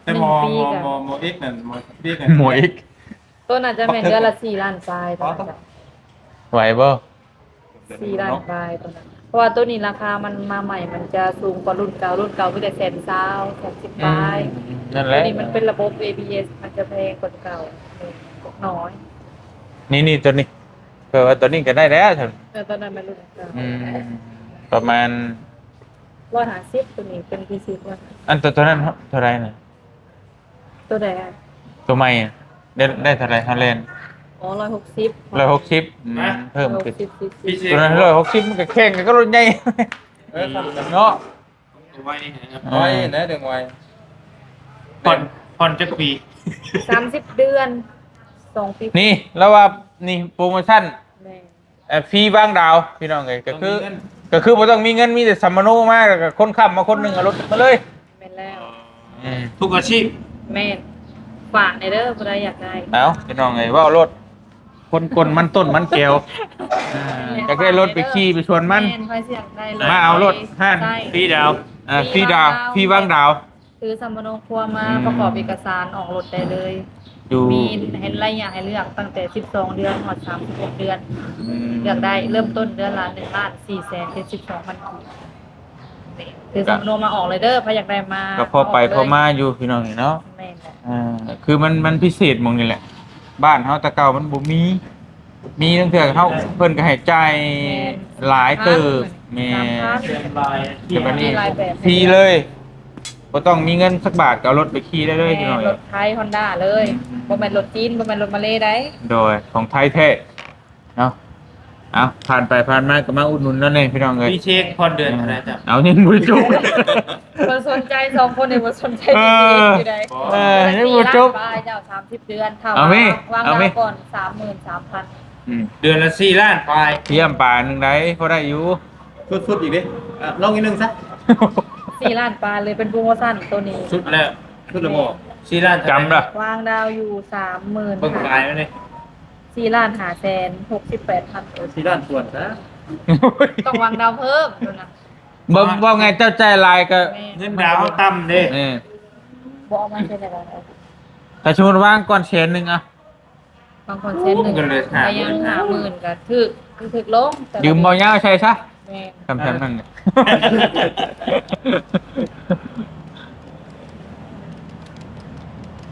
ແຕ່ໝໍ ໜຶ່ງປີກໍ ໝໍ ໝໍເອັກນັ້ນ ໝໍເອັກນັ້ນ ໝໍເອັກ ໂຕນັ້ນຈະແມ່ນເດືອນລະສີ່ລ້ານປາຍ ໂຕນັ້ນຈະ ໄຫວບໍ່? ສີ່ລ້ານປາຍໂຕນັ້ນ ເພາະວ່າໂຕນີ້ລາຄາມັນມາໃໝ່ ມັນຈະສູງກວ່າລຸ້ນເກົ່າ. ລຸ້ນເກົ່າມີແຕ່ແສນຊາວ ແສນສິບປາຍ. ອືມ ນັ້ນແຫຼະ ໂຕນີ້ມັນເປັນລະບົບເອບີເອສ ມັນຈະແພງກວ່າເກົ່າ ເອີ ຈັກໜ້ອຍ. ນີ້ໆ ໂຕນີ້ ແປວ່າໂຕນີ້ກໍໄດ້ແລ້ວຊັ້ນ. ເອີ ໂຕນັ້ນແມ່ນລຸ້ນເກົ່າ. ອືມ ປະມານຮ້ອຍຫ້າສິບ ໂຕນີ້ເປັນພີຊີ ຮ້ອຍຫ້າສິບ. ອັນໂຕ ໂຕນັ້ນເທົ່າໃດນະ? ໂຕໃດ? ໂຕໃໝ່ ໄດ້ ໄດ້ເທົ່າໃດ? ຮາແລນ ອໍ ຮ້ອຍຫົກສິບ. ຮ້ອຍຫົກສິບ. ອືມ ເພີ່ມຂຶ້ນ. ຮ້ອຍຫົກສິບ ສີ່ສິບ ໂຕນັ້ນຮ້ອຍຫົກສິບ ມັນກໍແຂ່ງກັນກັບລົດໃຫຍ່. ເອີ ເນາະ ໄວນະ ໄວນະ ດຶງໄວ. ຜ່ອນ ຜ່ອນຈັກປີ? ສາມສິບເດືອນ ສອງປີ. ນີ້ ລາວວ່ານີ້ໂປຣໂມຊັນ ແມ່ນ ເອີ ຟຣີວາງດາວ ພີ່ນ້ອງເອີຍ. ກໍຄື ກໍຄືບໍ່ຕ້ອງມີເງິນ ມີແຕ່ສຳມະໂນມາ ແລ້ວກໍຄົນຄ້ຳມາຄົນໜຶ່ງ ເອົາລົດມາເລີຍ. ແມ່ນແລ້ວ. ເອີ ທຸກອາຊີບ. ແມ່ນ. ຝາກແດ່ເດີ ຜູ້ໃດຢາກໄດ້. ເອົາ ພີ່ນ້ອງເອີຍ ເວົ້າໂລດ ຄົນກົ້ນມັນຕົ້ນມັນແກວ. ເອີ ຢາກໄດ້ລົດໄປຂີ່ໄປສວນມັນ. ແມ່ນ ໃຜຊິຢາກໄດ້ລົດ ມາເອົາໂລດ ຮ້ານຟຣີດາວ. ເອີ ຟຣີດາວ ຟຣີວາງດາວ. ຖືສຳມະໂນຄົວມາ ອືມ ປະກອບເອກະສານອອກລົດໄດ້ເລີຍ. ຢູ່ ມີໃຫ້ຫຼາຍຢ່າງໃຫ້ເລືອກ ຕັ້ງແຕ່ສິບສອງເດືອນຮອດສາມສິບຫົກເດືອນ. ອືມ ເລືອກໄດ້ ເລີ່ມຕົ້ນເດືອນລະໜຶ່ງລ້ານສີ່ແສນເຈັດສິບສອງພັນກີບ. ນີ້ ຖືສຳມະໂນມາອອກເລີຍເດີ ໃຜຢາກໄດ້ມາ ກໍພໍໄປພໍມາຢູ່ ພີ່ນ້ອງເອີຍເນາະ. ແມ່ນແຫຼະ. ເອີ ຄືມັນ ມັນພິເສດໝ່ອງນີ້ແຫຼະ ບ້ານເຮົາແຕ່ເກົ່າມັນບໍ່ມີ. ມີລາງເທື່ອເຮົາ ເພິ່ນກໍໃຫ້ຈ່າຍ ແມ່ນ ຫຼາຍເຕີບ. ແມ່ນ ສາມພັນ ແຕ່ບັດນີ້ ມີຫຼາຍແບບ ຟຣີເລີຍ ບໍ່ຕ້ອງມີເງິນສັກບາດ ກໍເອົາລົດໄປຂີ່ໄດ້ເລີຍ. ແມ່ນ ພີ່ນ້ອງ ລົດໄຖ ຮອນດ້າເລີຍ. ອືມ ບໍ່ແມ່ນລົດຈີນ ບໍ່ແມ່ນລົດມາເລໃດ. ໂດຍ ຂອງໄທແທ້ເນາະ. ເອົາ ຜ່ານໄປຜ່ານມາກໍມາອຸດໜູນແລ້ວແດ່ ພີ່ນ້ອງເອີຍ. ມີເຊັກຜ່ອນເດືອນເທົ່າໃດ? ເອົາ ຍັງບໍ່ຈົບ. ບໍ່ສົນໃຈ ສອງຄົນນີ້ບໍ່ສົນໃຈ ເອີ ເຊັກຢູ່ໃດ. ເອີ ຍັງບໍ່ຈົບ. ສີ່ລ້ານປາຍ ເຈົ້າ ສາມສິບເດືອນ ຖ້າວ່າວາງ ເອົາແມ່ ວາງ ເອົາແມ່ ດາວກ່ອນ ສາມໝື່ນສາມພັນ. ອືມ ເດືອນລະສີ່ລ້ານປາຍ. ຢ້ຽມປານໜຶ່ງໃດ ພໍໄດ້ຢູ່. ສຸດໆ ອີກເດ້. ອ່ະ ລອງອີກໜຶ່ງຊະ. ສີ່ລ້ານປາຍເລີຍ ເປັນໂປຣໂມຊັນໂຕນີ້. ສຸດແລ້ວ ສຸດແລ້ວບໍ່? ສີ່ລ້ານ ຈຳລະ ວາງດາວຢູ່ສາມໝື່ນ ເບິ່ງປາຍມັນນີ້ ສີ່ລ້ານຫ້າແສນຫົກສິບແປດພັນ. ເອີ ສີ່ລ້ານກວ່າຊະ. ຕ້ອງວາງດາວເພີ່ມໂຕນັ້ນ. ບໍ່ ເວົ້າໄງ ເຈົ້າຈ່າຍຫຼາຍກໍ ແມ່ນ ເງິນດາວເຮົາຕ່ຳເດ້. ເອີ ບໍ່ເອົາມາໃຊ້ໄດ້. ຖ້າສົມມຸດວາງກ່ອນແສນໜຶ່ງ ອ່ະ ບາງຄົນເຊັນໜຶ່ງ ໂອ້ ກໍເລີຍ ກໍຍັງຫ້າໝື່ນ ຫ້າໝື່ນ ກໍຖືກ ຖືກລົງ. ຢືມເບົາຍາວໃສ່ຊະ. ແມ່ນ ຄຳ ເອີ ແຊມນັ້ນ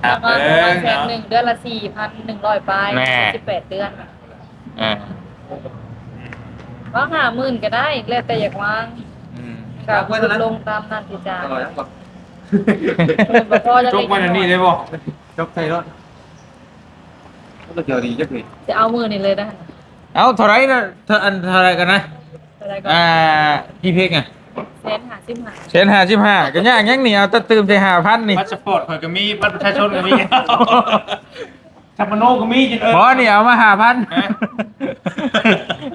ປະມານ ເອີ ປະມານແສນໜຶ່ງ ເນາະ ເດືອນລະສີ່ພັນໜຶ່ງຮ້ອຍປາຍ. ແມ່ນ ສິບແປດເດືອນ. ເອີ ວາງຫ້າໝື່ນກໍໄດ້ ແລ້ວແຕ່ຢາກວາງ. ອືມ ກໍ ວາງໄວ້ເທົ່ານັ້ນ ລົງຕາມນັ້ນທີ່ຈະ ເອີ ບໍ່ພໍຈະ ຈົກໄວ້ອັນນີ້ໄດ້ບໍ່? ຈົກໃສ່ລົດ. ລະດຽວນີ້ຈັກນີ້ ຊິເອົາມື້ນີ້ເລີຍນະ. ເອົາເທົ່າໃດນະ? ເທົ່າ ອັນເທົ່າໃດກັນນະ? ເທົ່າໃດກໍ ອ່າ ພີ່ເພັກນະ ແສນຫ້າສິບຫ້າ. ແສນຫ້າສິບຫ້າ ກໍຍາກຫຍັງນີ້ ເອົາແຕ່ຕື່ມໃສ່ຫ້າພັນນີ້. ພາສປອດຂ້ອຍກໍມີ ບັດປະຊາຊົນກໍມີ ສຳມະໂນກໍມີ. ບໍ່ ນີ້ເອົາມາຫ້າພັນ. ຮະ?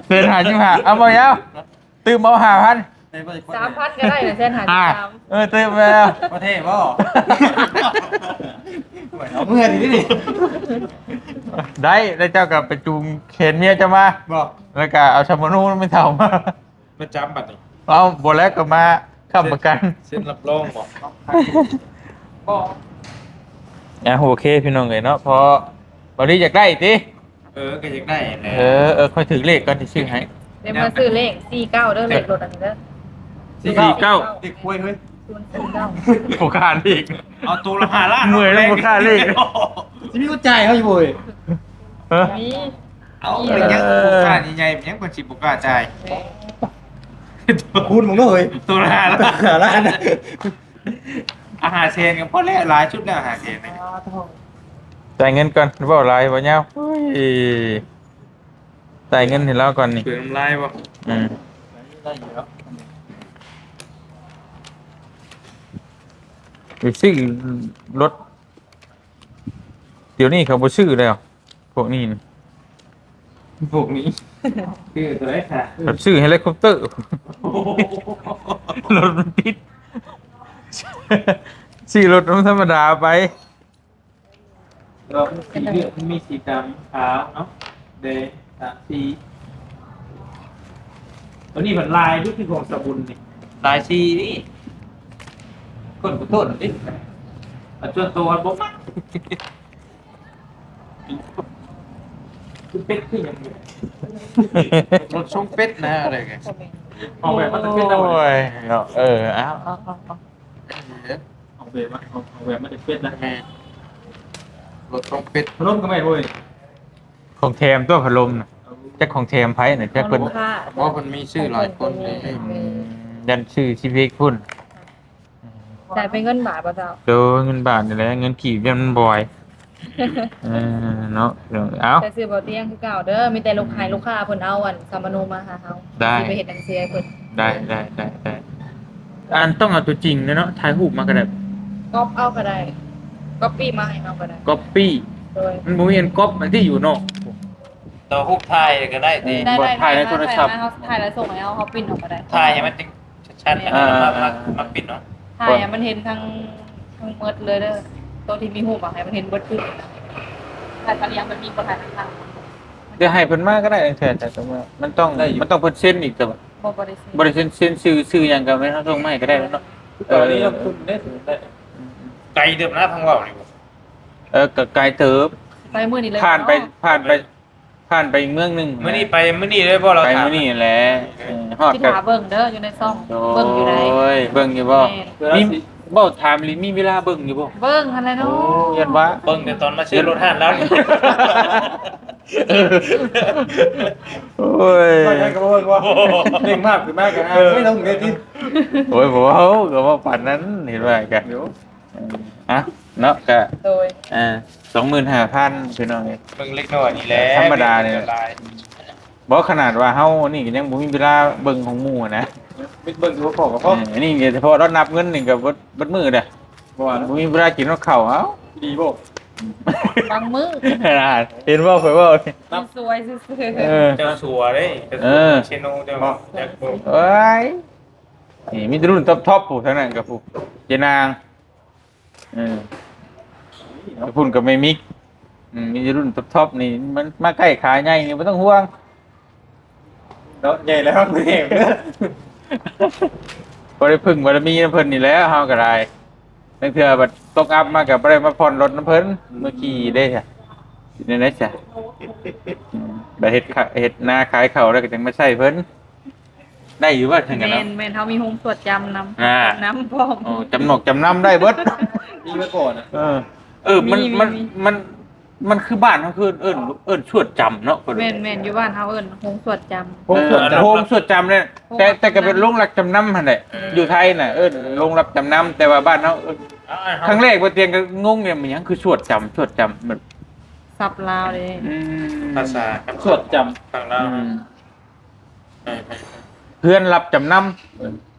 ແສນຫ້າສິບຫ້າ ເອົາບໍ່ຍາວ? ຕື່ມເອົາຫ້າພັນ ສາມພັນກໍໄດ້ນະ ແສນຫ້າສິບສາມ. ເອີ ຕື່ມແລ້ວ ບໍ່ເທ່ບໍ່? ເອົາເມື່ອນີ້ນີ້ ໄດ້ ແລ້ວເຈົ້າກໍໄປຈູງແຂນເມຍເຈົ້າມາ ບໍ່ ແລ້ວກໍເອົາສຳມະໂນແມ່ເຖົ້າມາ ມາຈຳບັດນີ້. ເອົາ ບໍ່ແລ້ວກໍມາຄ້ຳປະກັນ ເຊັນ ເຊັນຮັບຮອງບໍ່? ບໍ່. ອ່ະ ໂອເຄ ພີ່ນ້ອງເອີຍເນາະ ເພາະບໍ່ໄດ້ຢາກໄດ້ຕິ. ເອີ ກໍຢາກໄດ້ແຫຼະ. ເອີ ເອີ ຂ້ອຍຖືກເລກກ່ອນຊິຊື້ໃຫ້. ເດ ມາຊື້ເລກສີ່ເກົ້າເດີ ເລກລົດອັນນີ້ເດີ ສີ່ເກົ້າ ເດັກຄວາຍເຮີ້ຍ ສູນສີ່ເກົ້າ. ບໍ່ຄ້າເລກ ເອົາໂຕລະຫ້າລ້ານ ເມື່ອຍແລ້ວບໍ່ຄ້າເລກ. ຊິມີຄົນຈ່າຍເຮົາຢູ່ບໍ່ເອີຍ? ຮະ? ມີ. ເອົາ ເປັນຫຍັງຜູ້ຄ້າໃຫຍ່ໆ ເປັນຫຍັງເພິ່ນຊິບໍ່ກ້າຈ່າຍ? ຄູນເບິ່ງເດີເອີຍ ໂຕລະຫ້າລ້ານ ຫ້າລ້ານ. ອ່ະ ຫ້າແສນກໍພໍແລ້ວ ຫຼາຍສຸດແລ້ວ ຫ້າແສນນີ້. ອໍ ໂທ້ ຈ່າຍເງິນກ່ອນ ເວົ້າຫຼາຍເວົ້າຍາວ. ໂອ້ຍ ຈ່າຍເງິນໃຫ້ລາວກ່ອນນີ້. ເປືອງນ້ຳລາຍບໍ່? ອືມ ໄດ້ຢູ່ແລ້ວ ໄປຊື້ລົດ ດຽວນີ້ເຂົາບໍ່ຊື້ແລ້ວ ພວກນີ້ນະ ພວກນີ້ ຊື້ໂຕໃດຄະ? ແບບຊື້ເຮລິຄອບເຕີ ລົດມັນຕິດ ຊື້ລົດນຳທຳມະດາໄປ. ກໍມີສີເຫຼືອງ ມີສີດຳ ຂາວເນາະ ແດງ ສາມສີ. ຕົວນີ້ມັນລາຍນີ້ຄືຂອງສະບຸນນີ້ ລາຍສີນີ້ ຄົນບໍ່ທົນເດ້. ແຕ່ສ່ວນຕົວບໍ່ມັກ ຄືເປັດຄືຫຍັງນີ້ ລົດຊົງເປັດນະ ອະໄລກະ ອອກແບບມາແຕ່ເປັດນະ. ໂອ້ຍເນາະ ເອີ ເອົາ ເອົາ ເອົາ ເອົາ ເອີ ອອກແບບມາ ອອກ ອອກແບບມາແຕ່ເປັດນະ. ແມ່ນ ລົດຊົງເປັດ ພັດລົມກໍແມ່ນເວີຍ ຂອງແຖມຕົວະ ພັດລົມນະ. ເອີ ຈັກຂອງແຖມໃຜນະ ຈັກເພິ່ນ ຂອງລູກຄ້າ ບໍ່ ເພິ່ນມີຊື້ຫຼາຍຄົນເດ້. ອືມ ຢ້ານຊື້ຊີວິດພຸ້ນ ຈ່າຍເປັນເງິນບາດບໍ່ເຈົ້າ? ໂດຍ ເງິນບາດນີ້ແຫຼະ ເງິນກີບຢ້ານມັນບໍ່ໄຫວ. ເອີ ເນາະ ເອົາ ແຕ່ຊື້ບໍ່ຕຽງຄືເກົ່າເດີ ມີແຕ່ລູກ ໃຫ້ລູກຄ້າເພິ່ນເອົາອັນສຳມະໂນມາຫາເຮົາ ໄດ້ ຊິໄປເຮັດໜັງສືໃຫ້ເພິ່ນ. ໄດ້ ໄດ້ ໄດ້ ໄດ້. ອັນຕ້ອງເອົາຕົວຈິງເນາະ ຖ່າຍຮູບມາກໍໄດ້ ກັອບເອົາກໍໄດ້ ກັອບປີ້ມາໃຫ້ເຮົາກໍໄດ້ ກັອບປີ້. ໂດຍ ມັນບໍ່ມີອັນກັອບອັນທີ່ຢູ່ນອກ ຕໍ່ຮູບຖ່າຍກໍໄດ້ຕິ ໄດ້ ບໍ່ ໄດ້ ຖ່າຍໃນໂທລະສັບ ເຮົາຖ່າຍແລ້ວສົ່ງໃຫ້ເຮົາ ເຮົາປຣິ້ນອອກກໍໄດ້ ຖ່າຍໃຫ້ມັນ ຊັດໆ ແລ້ວກໍມາ ອ່າ ມາ ມາປິດເນາະ ຖ່າຍໃຫ້ມັນເຫັນທັງ ທັງໝົດເລີຍເດີ ໂຕທີ່ມີຮູບອະ ໃຫ້ມັນເຫັນເບິດຄືກັນນະ ຖ່າຍຕາມຢ່າງມັນມີບໍ່ ຖ່າຍທາງຂ້າງ. ດຽວໃຫ້ເພິ່ນມາກໍໄດ້ ແທ້ໆ ແຕ່ວ່າມັນຕ້ອງ ໄດ້ຢູ່ ມັນຕ້ອງເພິ່ນເຊັນອີກ ແຕ່ວ່າ ບໍ່ ບໍ່ໄດ້ເຊັນ ບໍ່ໄດ້ເຊັນ ເຊັນຊື່ ຊື່ຫຍັງກໍແມ່ນເຮົາສົ່ງມາໃຫ້ກໍໄດ້ແລ້ວເນາະ. ເອີ ເອີ ໄກເຕີບນະ ທາງເວົ້ານີ້ ເອີ ກໍໄກເຕີບ ໄປມື້ນີ້ເລີຍ ຜ່ານໄປ ເນາະ ຜ່ານໄປ ຜ່ານໄປອີກເມືອງໜຶ່ງ ມື້ນີ້ໄປມື້ນີ້ເລີຍບໍ່? ລາວ ໄປມື້ນີ້ແຫຼະ ເອີ ຮອດ ຊິ ກໍ ຖ້າເບິ່ງເດີ ຢູ່ໃນຊ່ອງ ໂອ້ຍ ເບິ່ງຢູ່ໃດ ເບິ່ງຢູ່ບໍ່? ແມ່ນ ມີ ເວົ້າຖາມອີ່ຫຼີ ມີເວລາເບິ່ງຢູ່ບໍ່? ເບິ່ງຫັ້ນແຫຼະເນາະ ໂອ້ ຢ້ານວ່າ ເບິ່ງແຕ່ຕອນມາຊື້ລົດຮ້ານລາວ ໂອ້ຍ ວ່າຫຍັງກໍບໍ່ເບິ່ງບໍ່? ເລັ່ງພາບຂຶ້ນມາກໍ ເອີ ເອົາໄວ້ລົງເດ້ຕິ ໂອ້ຍ ບໍ່ເວົ້າ ກໍເວົ້າປານນັ້ນ ເຫັນວ່າກະ ເອີ ອ່ະ ເນາະ ກະ ໂດຍ ອ່າ ສອງໝື່ນຫ້າພັນ ພີ່ນ້ອງເອີຍ ເບິ່ງເລັກນ້ອຍນີ້ແຫຼະ ທຳມະດານີ້ແຫຼະ ບໍ່ ຂະໜາດວ່າເຮົານີ້ກໍຍັງບໍ່ມີເວລາເບິ່ງຂອງໝູ່ນະ ເບິ່ງຢູ່ພໍກໍພໍ ເອີ ອັນນີ້ສະເພາະລາວນັບເງິນນີ້ກໍເບິດ ເບິດມື້ເດ້ ບໍ່ວ່າ ບໍ່ມີເວລາກິນຮອດເຂົ້າ ເອົ້າ ດີບໍ່? ບາງມື້ ເຫັນບໍ່ ຂ້ອຍເວົ້າ ນັບສວຍຊື່ໆ ເອີ ເຈົ້າສວຍເດ້ ເອີ ເຊໂນເຈົ້າ ບໍ່ ຈັກບໍ່ ໂອ້ຍ ນີ້ມີແຕ່ລຸ້ນທັອບໆ ຜູ້ທາງນັ້ນກໍຜູ້ ເຈນາງ ເອີ ພຸ້ນກໍແມ່ມິກ ອືມ ມີແຕ່ລຸ້ນທັອບໆ ນີ້ ມັນມາໃກ້ຂາໃຫຍ່ນີ້ບໍ່ຕ້ອງຫ່ວງ ເນາະ ໃຫຍ່ແລ້ວ ບໍ່ໄດ້ເພິ່ງບາລະມີນຳເພິ່ນນີ້ແຫຼະ ເຮົາກໍໄດ້ ລາງເທື່ອບັດຕົກອັບມາກໍບໍ່ໄດ້ມາຜ່ອນລົດນຳເພິ່ນ ອືມ ມາຂີ່ເດ້ ຊິແນວໃດຊະ ອືມ ບັດເຮັດ ເຮັດນາຂາຍເຂົ້າແລ້ວກໍຈັ່ງມາໃຊ້ເພິ່ນ. ໄດ້ຢູ່ບໍ່? ແມ່ນ ແມ່ນ ເຮົາມີໂຮງສວດຈຳນຳ ອ່າ ນຳພ້ອມ ໂອ້ ຈຳນອກຈຳນຳໄດ້ເບິດ ມີມາກ່ອນນະ ເອີ ເອີ ມັນ ມີ ມີ ມັນ ມີ ມັນ ມັນຄືບ້ານເຮົາຄືເອີ້ນ ເອີ້ນສວດຈຳເນາະ ແມ່ນ ແມ່ນ ຢູ່ບ້ານເຮົາເອີ້ນໂຮງສວດຈຳ ໂຮງສວດຈຳ ເອີ ໂຮງສວດຈຳແຫຼະ ໂຮງ ແຕ່ ແຕ່ກໍເປັນໂຮງຮັບຈຳນຳຫັ້ນແຫຼະ ເອີ ຢູ່ໄທນະເອີ້ນໂຮງຮັບຈຳນຳ ແຕ່ວ່າບ້ານເຮົາເອີ້ນ ອ່າ ຄັ້ງແລກບໍ່ຕຽງກໍງົງເດ ມັນຫຍັງຄືສວດຈຳ ສວດຈຳ ແບບສັບລາວເດ້ ອືມ ພາສາສວດຈຳ ທາງລາວ ອືມ ເຮືອນຮັບຈຳນຳ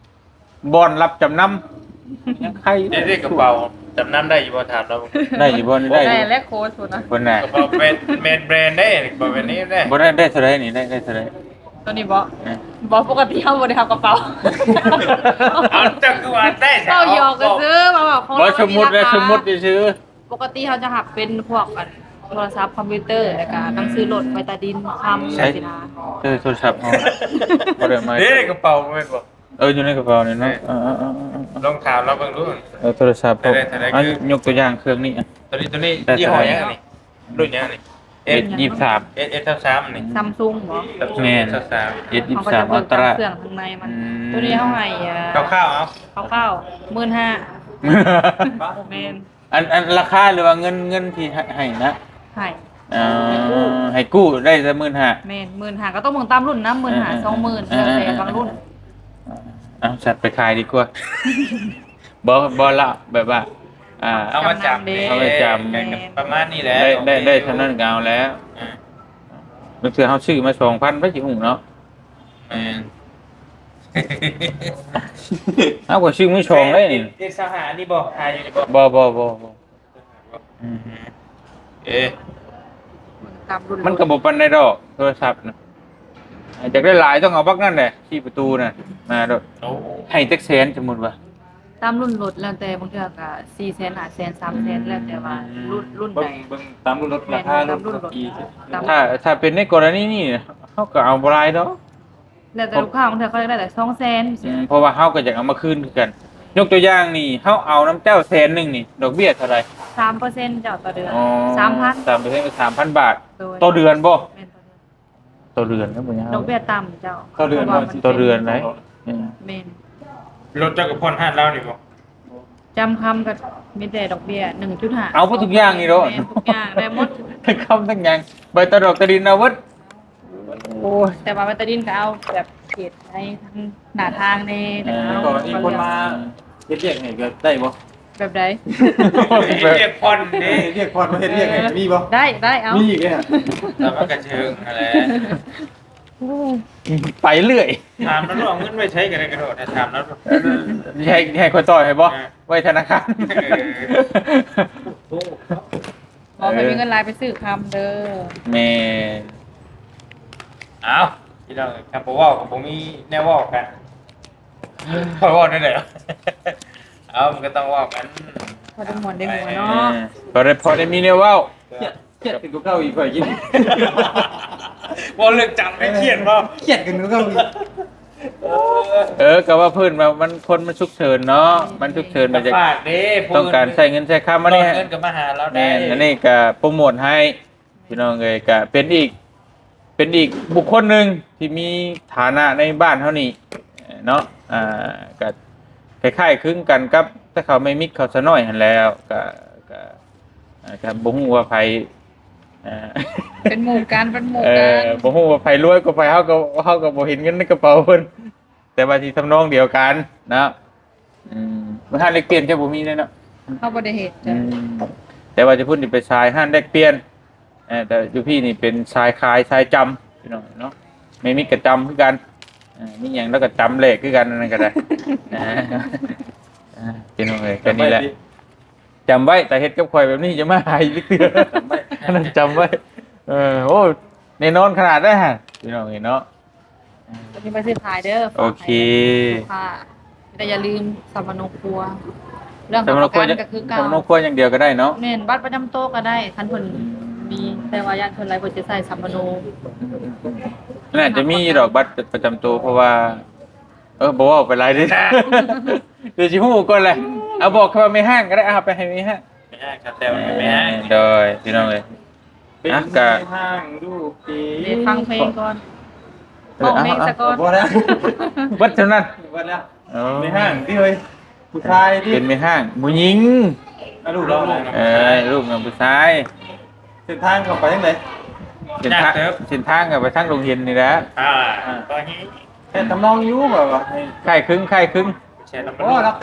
ບ່ອນຮັບຈຳນຳ ຍັງໄຄ ເດ້ ເດ້ ກະເປົາຈຳນຳໄດ້ຢູ່ບໍ່? ຖາມລາວ ໄດ້ຢູ່ບໍ່? ໄດ້ ໄດ້ແຫຼະ ໂຄດພຸ້ນນະ ພຸ້ນນະ ກະເປົາແບຣນ ແບຣນ ແບຣນເດ້ ກະເປົາແບຣນເນມເດ້ ບໍ່ໄດ້ ໄດ້ເທົ່າໃດນີ້? ໄດ້ ໄດ້ເທົ່າໃດ? ຕົວນີ້ບໍ່? ເອີ ບໍ່ ປົກກະຕິເຮົາບໍ່ໄດ້ຮັບກະເປົາ ເອົາ ເຈົ້າຄືວ່າໄດ້ ເວົ້າຫຍອກຊື່ໆ ມາເວົ້າຂອງ ບໍ່ ລາວ ສົມມຸດ ມີລາຄາ ສົມມຸດຊື່ໆ ປົກກະຕິເຮົາຈະຮັບເປັນພວກ ອັນ ໂທລະສັບ ຄອມພິວເຕີ ແລ້ວກະໜັງສືລົດ ແວ່ນຕາດິນ ຄຳ ໃສ ຈັ່ງຊີ້ນະ ເອີ ໂທລະສັບເຮົາ ບໍ່ໄດ້ມາ ເດ້ ໃນກະເປົາແມ່ນບໍ່? ເອີ ຢູ່ໃນກະເປົານີ້ເນາະ ເອີ ເອີ ເອີ ລອງຖາມລາວເບິ່ງດູ ເອີ ໂທລະສັບ ໄດ້ ໄດ້ ໄດ້ ເອົາ ຍົກຕົວຢ່າງເຄື່ອງນີ້ ຕົວນີ້ ຕົວນີ້ ໄດ້ ຍີ່ຫໍ້ຫຍັງນີ້? ລຸ້ນຫຍັງນີ້? ເອັສ ເອັສ ຊາວສາມ ນີ້ ຊຳຊຸງບໍ່? ແມ່ນ ເອັສ ຊາວສາມ ເຮົາກໍຈະເບິ່ງຕາມເຄື່ອງຂ້າງໃນມັນ ອືມ ຕົວນີ້ເຮົາໃຫ້ ອ່າ ຄ່າວໆ ເອົາ ຄ່າວໆ ໝື່ນຫ້າ ແມ່ນ ອັນ ອັນລາຄາ ຫຼືວ່າເງິນ ເງິນທີ່ໃຫ້ ໃຫ້ນະ? ໃຫ້ ເອີ ໃຫ້ກູ້ ໃຫ້ກູ້ໄດ້ແຕ່ໝື່ນຫ້າ ແມ່ນ ໝື່ນຫ້າ ກໍຕ້ອງເບິ່ງຕາມລຸ້ນນຳ ໝື່ນຫ້າ ເອີ ເອີ ສອງໝື່ນ ເອີ ແລ້ວແຕ່ບາງລຸ້ນ ເອີ ເອົາ ສັດໄປຂາຍດີກວ່າ ບໍ່ ບໍ່ລະ ແບບວ່າ ອ່າ ເອົາມາຈຳເດ້ ເອົາມາຈຳ ແມ່ນ ປະມານນີ້ແຫຼະ ໄດ້ ໄດ້ ໄດ້ເທົ່ານັ້ນກໍເອົາແລ້ວ ອ່າ ບາງເທື່ອເຮົາຊື້ມາສອງພັນ ໃຜຊິຮູ້ເນາະ ແມ່ນ ເຮົາກໍຊື້ມືສອງໄດ້ນີ້ ເອັດຊາວຫ້າ ອັນນີ້ບໍ່? ຂາຍຢູ່ນີ້ບໍ່? ບໍ່ ບໍ່ ບໍ່ ບໍ່ ອືມ ເອ ມັນກໍບໍ່ປານໃດດອກໂທລະສັບນະ ຢາກໄດ້ຫຼາຍຕ້ອງເອົາບັກນັ້ນແຫຼະ ສີ່ປະຕູນະ ມາໂລດ ໂອ້ ໃຫ້ຈັກແສນ ສົມມຸດວ່າ ຕາມລຸ້ນລົດ ແລ້ວແຕ່ ບາງເທື່ອກໍສີ່ແສນ ຫ້າແສນ ສາມແສນ ອືມ ແລ້ວແຕ່ວ່າລຸ້ນ ລຸ້ນໃດ ເບິ່ງ ເບິ່ງຕາມລຸ້ນລົດ ແມ່ນ ລາຄາລົດ ຕາມລຸ້ນລົດ ເນາະ ຕາມ ຖ້າ ຖ້າເປັນໃນກໍລະນີນີ້ ເຮົາກໍເອົາບໍ່ຫຼາຍດອກ ແລ້ວແຕ່ລູກຄ້າ ບາງເທື່ອເຂົາຢາກໄດ້ຫຼາຍ ສອງແສນ ອືມ ເພາະວ່າເຮົາກໍຢາກເອົາມາຄືນຄືກັນ. ຍົກຕົວຢ່າງນີ້ ເຮົາເອົານຳເຈົ້າແສນໜຶ່ງນີ້ ດອກເບ້ຍເທົ່າໃດ? ສາມເປີເຊັນ ເຈົ້າ ຕໍ່ເດືອນ ອໍ ສາມພັນ ສາມເປີເຊັນ ກໍສາມພັນບາດ ໂດຍ ຕໍ່ເດືອນບໍ່? ແມ່ນ ຕໍ່ເດືອນ ຕໍ່ເດືອນນະ ບໍ່ຍາກ ດອກເບ້ຍຕ່ຳ ເຈົ້າ ຕໍ່ເດືອນ ຕໍ່ເດືອນໄດ໋ ອືມ ແມ່ນ ລົດເຈົ້າກໍຜ່ອນຮ້ານລາວນີ້ບໍ່? ຈຳຄຳກໍມີແຕ່ດອກເບ້ຍ ໜຶ່ງຈຸດຫ້າ ເອົາເບິດທຸກຢ່າງນີ້ເນາະ ແມ່ນ ທຸກຢ່າງໄດ້ໝົດ ທັງຄຳທັງຫຍັງ ໃບຕາດອກຕາດິນເອົາເບິດ ໂອ້ຍ ແຕ່ວ່າໃບຕາດິນກໍເອົາແບບເຂດໃນທາງໜ້າທາງແດ່ ເອີ ກໍມີຄົນມາເຮັດວຽກໃຫ້ກໍໄດ້ບໍ່? ແບບໃດ? ເຮັດວຽກຜ່ອນເດ້ ເຮັດວຽກຜ່ອນ ມາເຮັດວຽກໃຫ້ ເອີ ມີບໍ່? ໄດ້ ໄດ້ ເອົາ ມີອີກເດ້ ແລ້ວມັນກໍເຊີງຫັ້ນແຫຼະ ໄປເລື້ອຍ ຖາມລາວເນາະ ເອົາເງິນໄວ້ໃສກໍໄດ້ ກະໂດດ ຖາມລາວ ໃຫ້ ໃຫ້ຂ້ອຍຕໍ່ໃຫ້ບໍ່? ເອີ ໄວ້ທະນາຄານ ເອີ ບໍ່ ເອີ ຂ້ອຍມີເງິນຫຼາຍໄປຊື້ຄຳເດີ ແມ່ນ ເອົ້າ ພີ່ນ້ອງ ຄັນບໍ່ເວົ້າກໍບໍ່ມີແນວເວົ້າກັນ ຂ້ອຍເວົ້າແນວໃດ? ເອົ້າ ມັນກໍຕ້ອງເວົ້າກັນ ພໍໄດ້ມ່ວນໄດ້ຫົວເນາະ ເອີ ພໍໄດ້ ພໍໄດ້ມີແນວເວົ້າ ຄຽດ ຄຽດຂຶ້ນກວ່າເກົ່າອີກ ຂ້ອຍຄິດ ເວົ້າເລື່ອງຈັງໄດ້ຄຽດບໍ່? ຄຽດຂຶ້ນກວ່າເກົ່າອີກ ເອີ ກໍວ່າເພິ່ນວ່າມັນ ຄົນມັນສຸກເສີນເນາະ ເອີ ມັນສຸກເສີນ ມັນຈະ ກໍຝາກເດ້ ຕ້ອງການໃຊ້ເງິນໃຊ້ຄຳ ອັນນີ້ ເງິນກໍມາຫາລາວໄດ້ ແມ່ນ ອັນນີ້ກໍໂປຣໂມດໃຫ້ ພີ່ນ້ອງເອີຍ ກໍເປັນອີກ ເປັນອີກບຸກຄົນໜຶ່ງທີ່ມີຖານະໃນບ້ານເຮົານີ້ເນາະ ອ່າ ກໍຄ້າຍໆຄືກັນກັບແຕ່ເຂົາແມ່ມິກເຂົາສາວນ້ອຍຫັ້ນແຫຼ້ວ ກໍ ກໍ ອ່າ ກໍບໍ່ຮູ້ວ່າໃຜ ອ່າ ເປັນໝູ່ກັນ ເປັນໝູ່ ເອີ ກັນ ບໍ່ຮູ້ວ່າໃຜລວຍກວ່າໃຜ ເຮົາກໍ ເຮົາກໍບໍ່ເຫັນເງິນໃນກະເປົາເພິ່ນ ແຕ່ວ່າຊິທຳນອງດຽວກັນເນາະ ອືມ ຮ້ານແລກປ່ຽນເຈົ້າບໍ່ມີເລີຍເນາະ? ເຮົາບໍ່ໄດ້ເຮັດ ອືມ ແຕ່ວ່າຢູ່ພຸ້ນນີ້ເປັນສາຍຮ້ານແລກປ່ຽນ ເອີ ແຕ່ຢູ່ພີ້ນີ້ເປັນສາຍຂາຍສາຍຈຳ ພີ່ນ້ອງເນາະ ແມ່ມິກກໍຈຳຄືກັນ ເອີ ມີຫຍັງລາວກໍຈຳແລກຄືກັນ ອັນນັ້ນກໍໄດ້ ເອີ ເອີ ພີ່ນ້ອງເອີຍ ກໍນີ້ແຫຼະ ຈຳໄວ້ ຖ້າເຮັດກັບຂ້ອຍແບບນີ້ ຢ່າມາຫາອີກເທື່ອ ຈຳໄວ້ ອັນນັ້ນຈຳໄວ້ ເອີ ໂອ້ ແນ່ນອນຂະໜາດເດ້ ພີ່ນ້ອງເອີຍເນາະ ຕົວນີ້ບໍ່ໄດ້ຊື້ຂາຍເດີ ໂອເຄ ຝາກໃຫ້ລູກຄ້າ ແຕ່ຢ່າລືມສຳມະໂນຄົວ ເລື່ອງຮັບປະກັນກໍຄືເກົ່າ ສຳມະໂນຄົວຢ່າງດຽວກໍໄດ້ເນາະ ແມ່ນ ບັດປະຈຳໂຕກໍໄດ້ ຄັນເພິ່ນ ອືມ ມີ ແຕ່ວ່າຢ້ານສ່ວນຫຼາຍເພິ່ນຈະໃຊ້ສຳມະໂນ ອືມໆໆ ມັນອາດຈະມີຢູ່ດອກບັດປະຈຳໂຕ ເພາະວ່າ ເອີ ບໍ່ເວົ້າໄປຫຼາຍເດ້ ດຽວຊິຮູ້ກ່ອນແຫຼະ ເອົາ ບອກແຄ່ວ່າແມ່ຮ້າງກໍໄດ້ ເອົາໄປໃຫ້ແມ່ຮ້າງ ແມ່ຮ້າງ ແຕ່ວ່າແມ່ຮ້າງ ເອີ ໂດຍ ພີ່ນ້ອງເອີຍ ເປັນ ອ່ະ ກະ ແມ່ຮ້າງລູກດີ ເດ ຟັງເພງກ່ອນ ເອີ ຮ້ອງເພງສະກ່ອນ ເອົາ ເອົາ ບໍ່ແລ້ວ ເບິດເທົ່ານັ້ນ ເບິດແລ້ວ ເອີ ແມ່ຮ້າງຕິເຮີ້ຍ ຜູ້ຊາຍຕິ ເປັນແມ່ຮ້າງຜູ້ຍິງ ອ່ະ ລູກລາວ ເອີ ລູກນຳຜູ້ຊາຍ ເສັ້ນທາງເຂົ້າໄປທາງໃດ? ເສັ້ນທາງ ຍາກເຕີບ ເສັ້ນທາງກໍໄປທາງດົງເຫັນນີ້ແຫຼະ ອ່າ ອ່າ ກໍເຫັນ ແຕ່ທຳນອງຢູ່ ແບບວ່າໃຫ້ ຄ້າຍຄຶງ ຄ້າຍຄຶງ ແຊ່ນ້ຳມັນ ໂອ້ ລັກ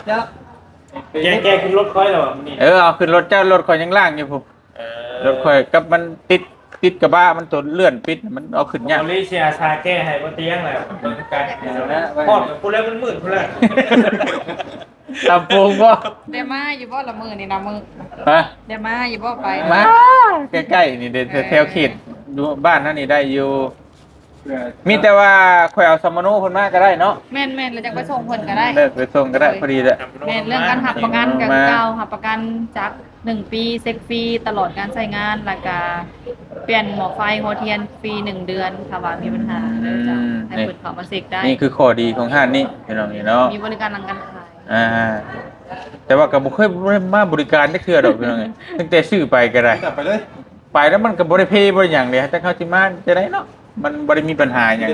ແກ່ ແກ່ຂຶ້ນລົດຂ້ອຍແລ້ວມື້ນີ້ ເອີ ເອົາຂຶ້ນລົດເຈົ້າ ລົດຂ້ອຍຍັງລ້າງຢູ່ພຸ້ນ ເອີ ລົດຂ້ອຍກັບມັນຕິດ ຕິດກະບະ ມັນຕົວເລື່ອນປິດ ມັນເອົາຂຶ້ນຍາກ ບໍ່ລີຊິອາສາແກ້ໃຫ້ບໍ່ຕຽງແລ້ວ ເບິ່ງກັນ ເອີ ຮອດພຸ້ນແລ້ວ ມັນມືດພຸ້ນແລ້ວ ຕຳໂປງບໍ່? ໄດ້ມາຢູ່ບໍ່ລະມື້ນີ້ນະ ມື້ ຮະ? ໄດ້ມາຢູ່ບໍ່? ໄປ ມາໃກ້ໆນີ້ເດ້ ເອີ ແຖວເຂດຢູ່ບ້ານເຮົານີ້ໄດ້ຢູ່ ມີແຕ່ວ່າຂ້ອຍເອົາສຳມະໂນເພິ່ນມາກໍໄດ້ເນາະ ແມ່ນໆ ແລ້ວຈັ່ງໄປສົ່ງເພິ່ນກໍໄດ້ ເອີ ໄປສົ່ງກໍໄດ້ ໂດຍ ພໍດີແຫຼະ ແມ່ນ ເລື່ອງການຮັບປະກັນກໍຄືເກົ່າ ຮັບປະກັນຈັກໜຶ່ງປີ ເຊັກຟຣີຕະຫຼອດການໃຊ້ງານ ແລ້ວກະປ່ຽນໝໍ້ໄຟຫົວທຽນຟຣີໜຶ່ງເດືອນ ຖ້າວ່າມີບັນຫາເດີເຈົ້າ ອືມ ໃຫ້ເພິ່ນເຂົ້າມາເຊັກໄດ້ ນີ້ຄືຂໍ້ດີຂອງຮ້ານນີ້ ພີ່ນ້ອງເອີຍເນາະ ມີບໍລິການຫຼັງການຂາຍ ອ່າ ແຕ່ວ່າກໍບໍ່ເຄີຍ ບໍ່ໄດ້ມາບໍລິການຈັກເທື່ອດອກ ພີ່ນ້ອງເອີຍ ຕັ້ງແຕ່ຊື້ໄປກໍໄດ້ ໄປເລີຍ ໄປແລ້ວມັນກໍບໍ່ໄດ້ເພບໍ່ໄດ້ຫຍັງເດ້ ຈັກເຮົາຊິມາຈັ່ງໃດເນາະ ມັນບໍ່ໄດ້ມີບັນຫາຫຍັງ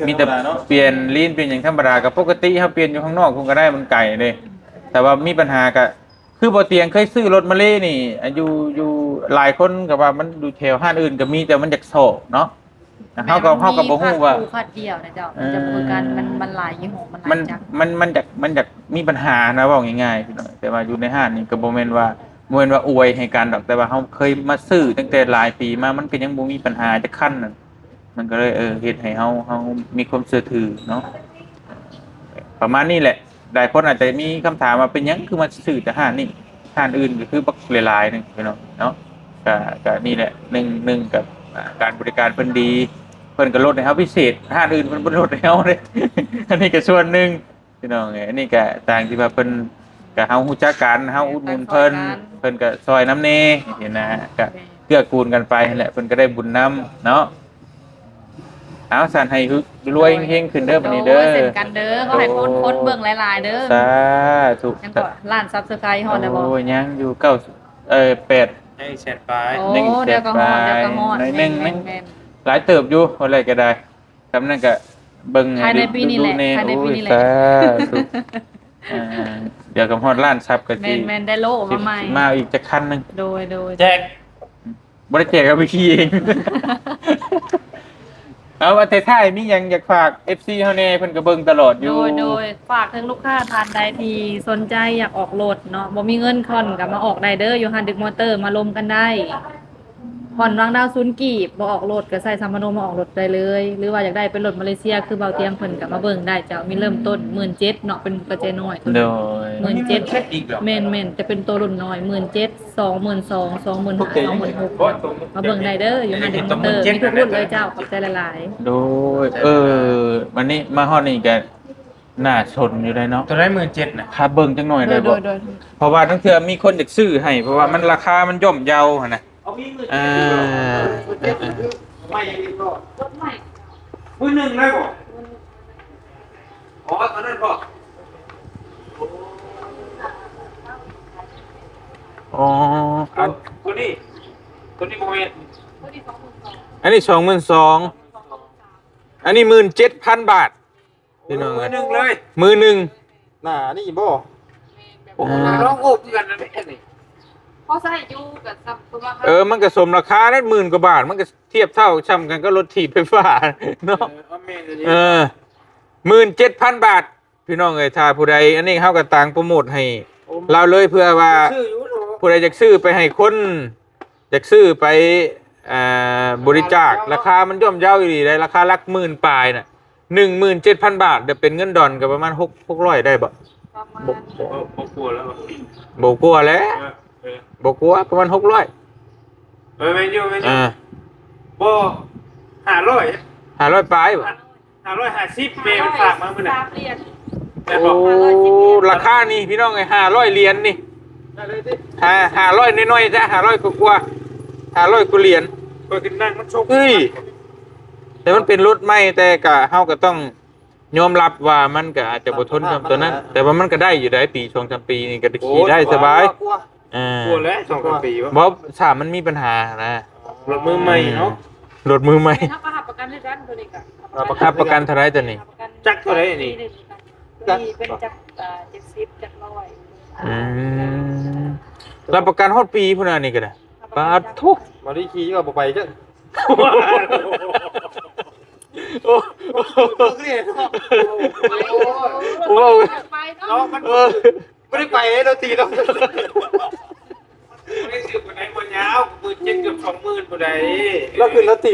ມີແຕ່ປ່ຽນລີນປ່ຽນຫຍັງທຳມະດາ ກໍປົກກະຕິເຮົາປ່ຽນຢູ່ຂ້າງນອກພຸ້ນກໍໄດ້ ມັນໄກເດ້ ແຕ່ວ່າມີບັນຫາກໍ ຄືບໍ່ຕຽງເຄີຍຊື້ລົດມາເລນີ້ ຢູ່ ຢູ່ຫຼາຍຄົນກໍວ່າມັນຢູ່ແຖວຮ້ານອື່ນກໍມີ ແຕ່ມັນຢາກຊອກເນາະ ເຮົາກໍ ເຮົາກໍບໍ່ຮູ້ວ່າ ມີພາດຄູ່ພາດດຽວນະເຈົ້າ ເອີ ມັນຈະບໍ່ຄືກັນ ມັນ ມັນຫຼາຍຍີ່ຫໍ້ ມັນຫຼາຍຈັກ ມັນ ມັນຢາກ ມັນຢາກມີບັນຫານະ ເວົ້າງ່າຍໆ ພີ່ນ້ອງ ແຕ່ວ່າຢູ່ໃນຮ້ານນີ້ກໍບໍ່ແມ່ນວ່າ ບໍ່ແມ່ນວ່າອວຍໃຫ້ກັນດອກ ແຕ່ວ່າເຮົາເຄີຍມາຊື້ຕັ້ງແຕ່ຫຼາຍປີມາ ມັນກໍຍັງບໍ່ມີບັນຫາຈັກຄັນນະ ມັນກໍເລີຍ ເອີ ເຮັດໃຫ້ເຮົາ ເຮົາມີຄວາມເຊື່ອຖືເນາະ ປະມານນີ້ແຫຼະ ຫຼາຍຄົນອາດຈະມີຄຳຖາມວ່າ ເປັນຫຍັງຄືມາຊື້ແຕ່ຮ້ານນີ້ ຮ້ານອື່ນກໍຄືບັກຫຼາຍໆໜຶ່ງ ພີ່ນ້ອງເນາະ ກະ ກະນີ້ແຫຼະ ໜຶ່ງ ໜຶ່ງກັບ ອ່າ ການບໍລິການເພິ່ນດີ ເພິ່ນກໍລົດໃຫ້ເຮົາພິເສດ ຮ້ານອື່ນເພິ່ນບໍ່ໄດ້ລົດໃຫ້ເຮົາເດ້ ອັນນີ້ກໍສ່ວນໜຶ່ງ ພີ່ນ້ອງເອີຍ ອັນນີ້ກໍຕ່າງທີ່ວ່າເພິ່ນ ກໍເຮົາຮູ້ຈັກກັນ ເຮົາອຸດໜູນເພິ່ນ ເພິ່ນກໍຊ່ອຍນຳແດ່ ເຫັນນະ ກໍເກື້ອກູນກັນໄປຫັ້ນແຫຼະ ເພິ່ນກໍໄດ້ບຸນນຳເນາະ. ເອົາ ຊັ້ນໃຫ້ລວຍເຮັງໆຂຶ້ນເດີບັດນີ້ເດີ. ໂອ້ຍ ເຊັ່ນກັນເດີ ຂໍໃຫ້ຄົນ ໂອ້ ຄົນເບິ່ງຫຼາຍໆເດີ. ສາທຸ. ຍັງກໍລ້ານຊັບສະໄຄຮອດແລ້ວບໍ່? ໂອ້ຍ ຍັງຢູ່ເກົ້າ ເອີ ແປດ ຍັງແສນປາຍ. ໂອ້ ຍັງແສນປາຍ ດຽວກໍຮອດ ດຽວກໍຮອດ ໜ້ອຍໜຶ່ງ ແມ່ນໆ ຫຼາຍເຕີບຢູ່ ບໍ່ໄດ້ກໍໄດ້. ຄຳນັ້ນກະເບິ່ງໃຫ້ ພາຍໃນປີນີ້ແຫຼະ ພາຍໃນປີນີ້ແຫຼະ. ໂອ້ຍ ສາທຸ. ອ່າ ດຽວກໍຮອດລ້ານຊັບກໍຊິ ແມ່ນໆ ໄດ້ໂລມາໃໝ່ ຊິມາອີກຈັກຄັນໜຶ່ງ. ໂດຍໆ ແຈກ ບໍ່ໄດ້ແຈກ ເອົາໄປຂີ່ເອງ. ເອົາ ວ່າແຕ່ທ້າຍມີຫຍັງຢາກຝາກເອັຟຊີເຮົາແດ່? ເພິ່ນກໍເບິ່ງຕະຫຼອດຢູ່. ໂດຍໆ ຝາກເຖິງລູກຄ້າທ່ານໃດທີ່ສົນໃຈຢາກອອກລົດເນາະ ບໍ່ມີເງິນຜ່ອນກໍມາອອກໄດ້ເດີ ຢູ່ຮ້ານດຶກມໍເຕີ ມາລົມກັນໄດ້. ຜ່ອນວາງດາວສູນກີບ ບໍ່ອອກລົດກໍໃຊ້ສຳມະໂນມາອອກລົດໄດ້ເລີຍ ຫຼືວ່າຢາກໄດ້ເປັນລົດມາເລເຊຍ ຄືເບົາຕຽງເພິ່ນກໍມາເບິ່ງໄດ້ເຈົ້າ. ມີເລີ່ມຕົ້ນໝື່ນເຈັດເນາະ ເປັນກະແຈນ້ອຍໂຕ ໂດຍ ໝື່ນເຈັດ ແມ່ນໆ ຈະເປັນໂຕລຸ້ນນ້ອຍ ໝື່ນເຈັດ ສອງໝື່ນສອງ ສອງໝື່ນຫ້າ ສອງໝື່ນຫົກ ມາເບິ່ງໄດ້ເດີ ຢູ່ຮ້ານເດກມໍເຕີ ມີທຸກລຸ້ນເລີຍເຈົ້າ. ຂອບໃຈຫຼາຍໆ. ໂດຍ ເອີ ບັດນີ້ມາຮອດນີ້ກໍໜ້າສົນຢູ່ໄດ໋ເນາະ ໂຕໃດໝື່ນເຈັດນະ ພາເບິ່ງຈັກໜ່ອຍໄດ້ບໍ່? ໂດຍໆ ເພາະວ່າລາງເທື່ອມີຄົນຢາກຊື້ໃຫ້ ເພາະວ່າມັນ ລາຄາມັນຍ່ອມເຍົາຫັ້ນນະ. ເອົາມີມື້ ອ່າ ໃໝ່ອີກບໍ່? ມື້ໜຶ່ງໄດ້ບໍ່? ອໍ ຕອນນັ້ນບໍ່? ອໍ ອັນ ຕົວນີ້ ຕົວນີ້ບໍ່ແມ່ນ ອັນນີ້ສອງໝື່ນສອງ ອັນນີ້ໝື່ນເຈັດພັນບາດ. ພີ່ນ້ອງເອີຍ ມື້ໜຶ່ງເລີຍ ມື້ໜຶ່ງ ໜ້ານີ້ບໍ່? ໂອ້ໂຫ ອ່າ ລອງໂອບຄືກັນນະນີ້ ພໍໃຊ້ຢູ່ ກໍສ່ຳຕົວ ເອີ ມັນກໍສົມລາຄາໄດ໋ ໝື່ນກວ່າບາດ ມັນກໍທຽບເທົ່າຊ່ຳກັນກັບລົດຖີບໄຟຟ້າເນາະ. ເອີ ເອີ ໝື່ນເຈັດພັນບາດ ພີ່ນ້ອງເອີຍ. ຖ້າຜູ້ໃດ ອັນນີ້ເຮົາກໍຕ່າງໂປຣໂມດໃຫ້ລາວເລີຍ ເພື່ອວ່າຜູ້ໃດຢາກຊື້ໄປໃຫ້ຄົນ ຢາກຊື້ໄປ ອ່າ ບໍລິຈາກ ລາຄາມັນຍ່ອມເຍົາອີ່ຫຼີໄດ໋ ລາຄາຫຼັກໝື່ນປາຍນະ. ໜຶ່ງໝື່ນເຈັດພັນບາດ ເປັນເງິນດອນກໍປະມານ ຫົກ ຫົກຮ້ອຍໄດ້ບໍ່? ປະມານ ບໍ່ ບໍ່ ບໍ່ກວ່າແລ້ວ ບໍ່ກວ່າແລ້ວ ເອີ ເອີ ບໍ່ກວ່າ ປະມານ ຫົກຮ້ອຍ ເອີ ແມ່ນຢູ່ ແມ່ນຢູ່ ອ່າ ບໍ່ ຫ້າຮ້ອຍ ຫ້າຮ້ອຍປາຍບໍ່? ຫ້າຮ້ອຍຫ້າສິບ ແມ່ມັນຝາກມາມື້ນັ້ນ ສາມຫຼຽນ ແມ່ນບໍ່? ໂອ້ ຫ້າຮ້ອຍສິບຫຼຽນ ລາຄານີ້ພີ່ນ້ອງເອີຍ ຫ້າຮ້ອຍຫຼຽນນີ້ ໄດ້ເລີຍຕິ ຫ້າ ຫ້າຮ້ອຍໜ້ອຍໆ ຈ້ະ ຫ້າຮ້ອຍກວ່າ ຫ້າຮ້ອຍກວ່າຫຼຽນ. ຂ້ອຍຂຶ້ນນັ່ງມັນຊົກ ເອີຍ ແຕ່ມັນເປັນລົດໃໝ່ ແຕ່ກະ ເຮົາກໍຕ້ອງຍອມຮັບວ່າມັນກໍອາດຈະບໍ່ທົນກັບຕົວນັ້ນ ແຕ່ວ່າມັນກໍໄດ້ຢູ່ໄດ໋ ປີສອງສາມປີນີ້ກໍຂີ່ໄດ້ສະບາຍ. ໂອ້ ກວ່າ ອ່າ ກວ່າແລ້ວ ສອງສາມປີບໍ່? ບໍ່ ຖ້າມັນມີບັນຫານະ ລົດມືໃໝ່ເນາະ ລົດມືໃໝ່ ເຮົາກໍຮັບປະກັນຄືກັນ ຕົວນີ້ກໍຮັບປະກັນ ຮັບປະກັນເທົ່າໃດຕົວນີ້? ຈັກເທົ່າໃດອັນນີ້? ຕົວນີ້ເປັນຈັກ ເອີ ເຈັດສິບ ຈັກຮ້ອຍ ອືມ ຮັບປະກັນຮອດປີພຸ້ນນະ ອັນນີ້ກໍໄດ້. ປາດໂທ້ ມາດີຂີ່ກໍບໍ່ໄປເດີ້ ໂອ້ ໂອ້ ໂອ້ ໄປເນາະ ເນາະ ມັນ ເອີ ບໍ່ໄດ້ໄປເດ້ ລາວຕີເນາະ ບໍ່ໄດ້ຖືກປານໃດ ບໍ່ຍາວ ໝື່ນເຈັດ ເກືອບສອງໝື່ນຜູ້ໃດ ລາວຂຶ້ນລາວຕີ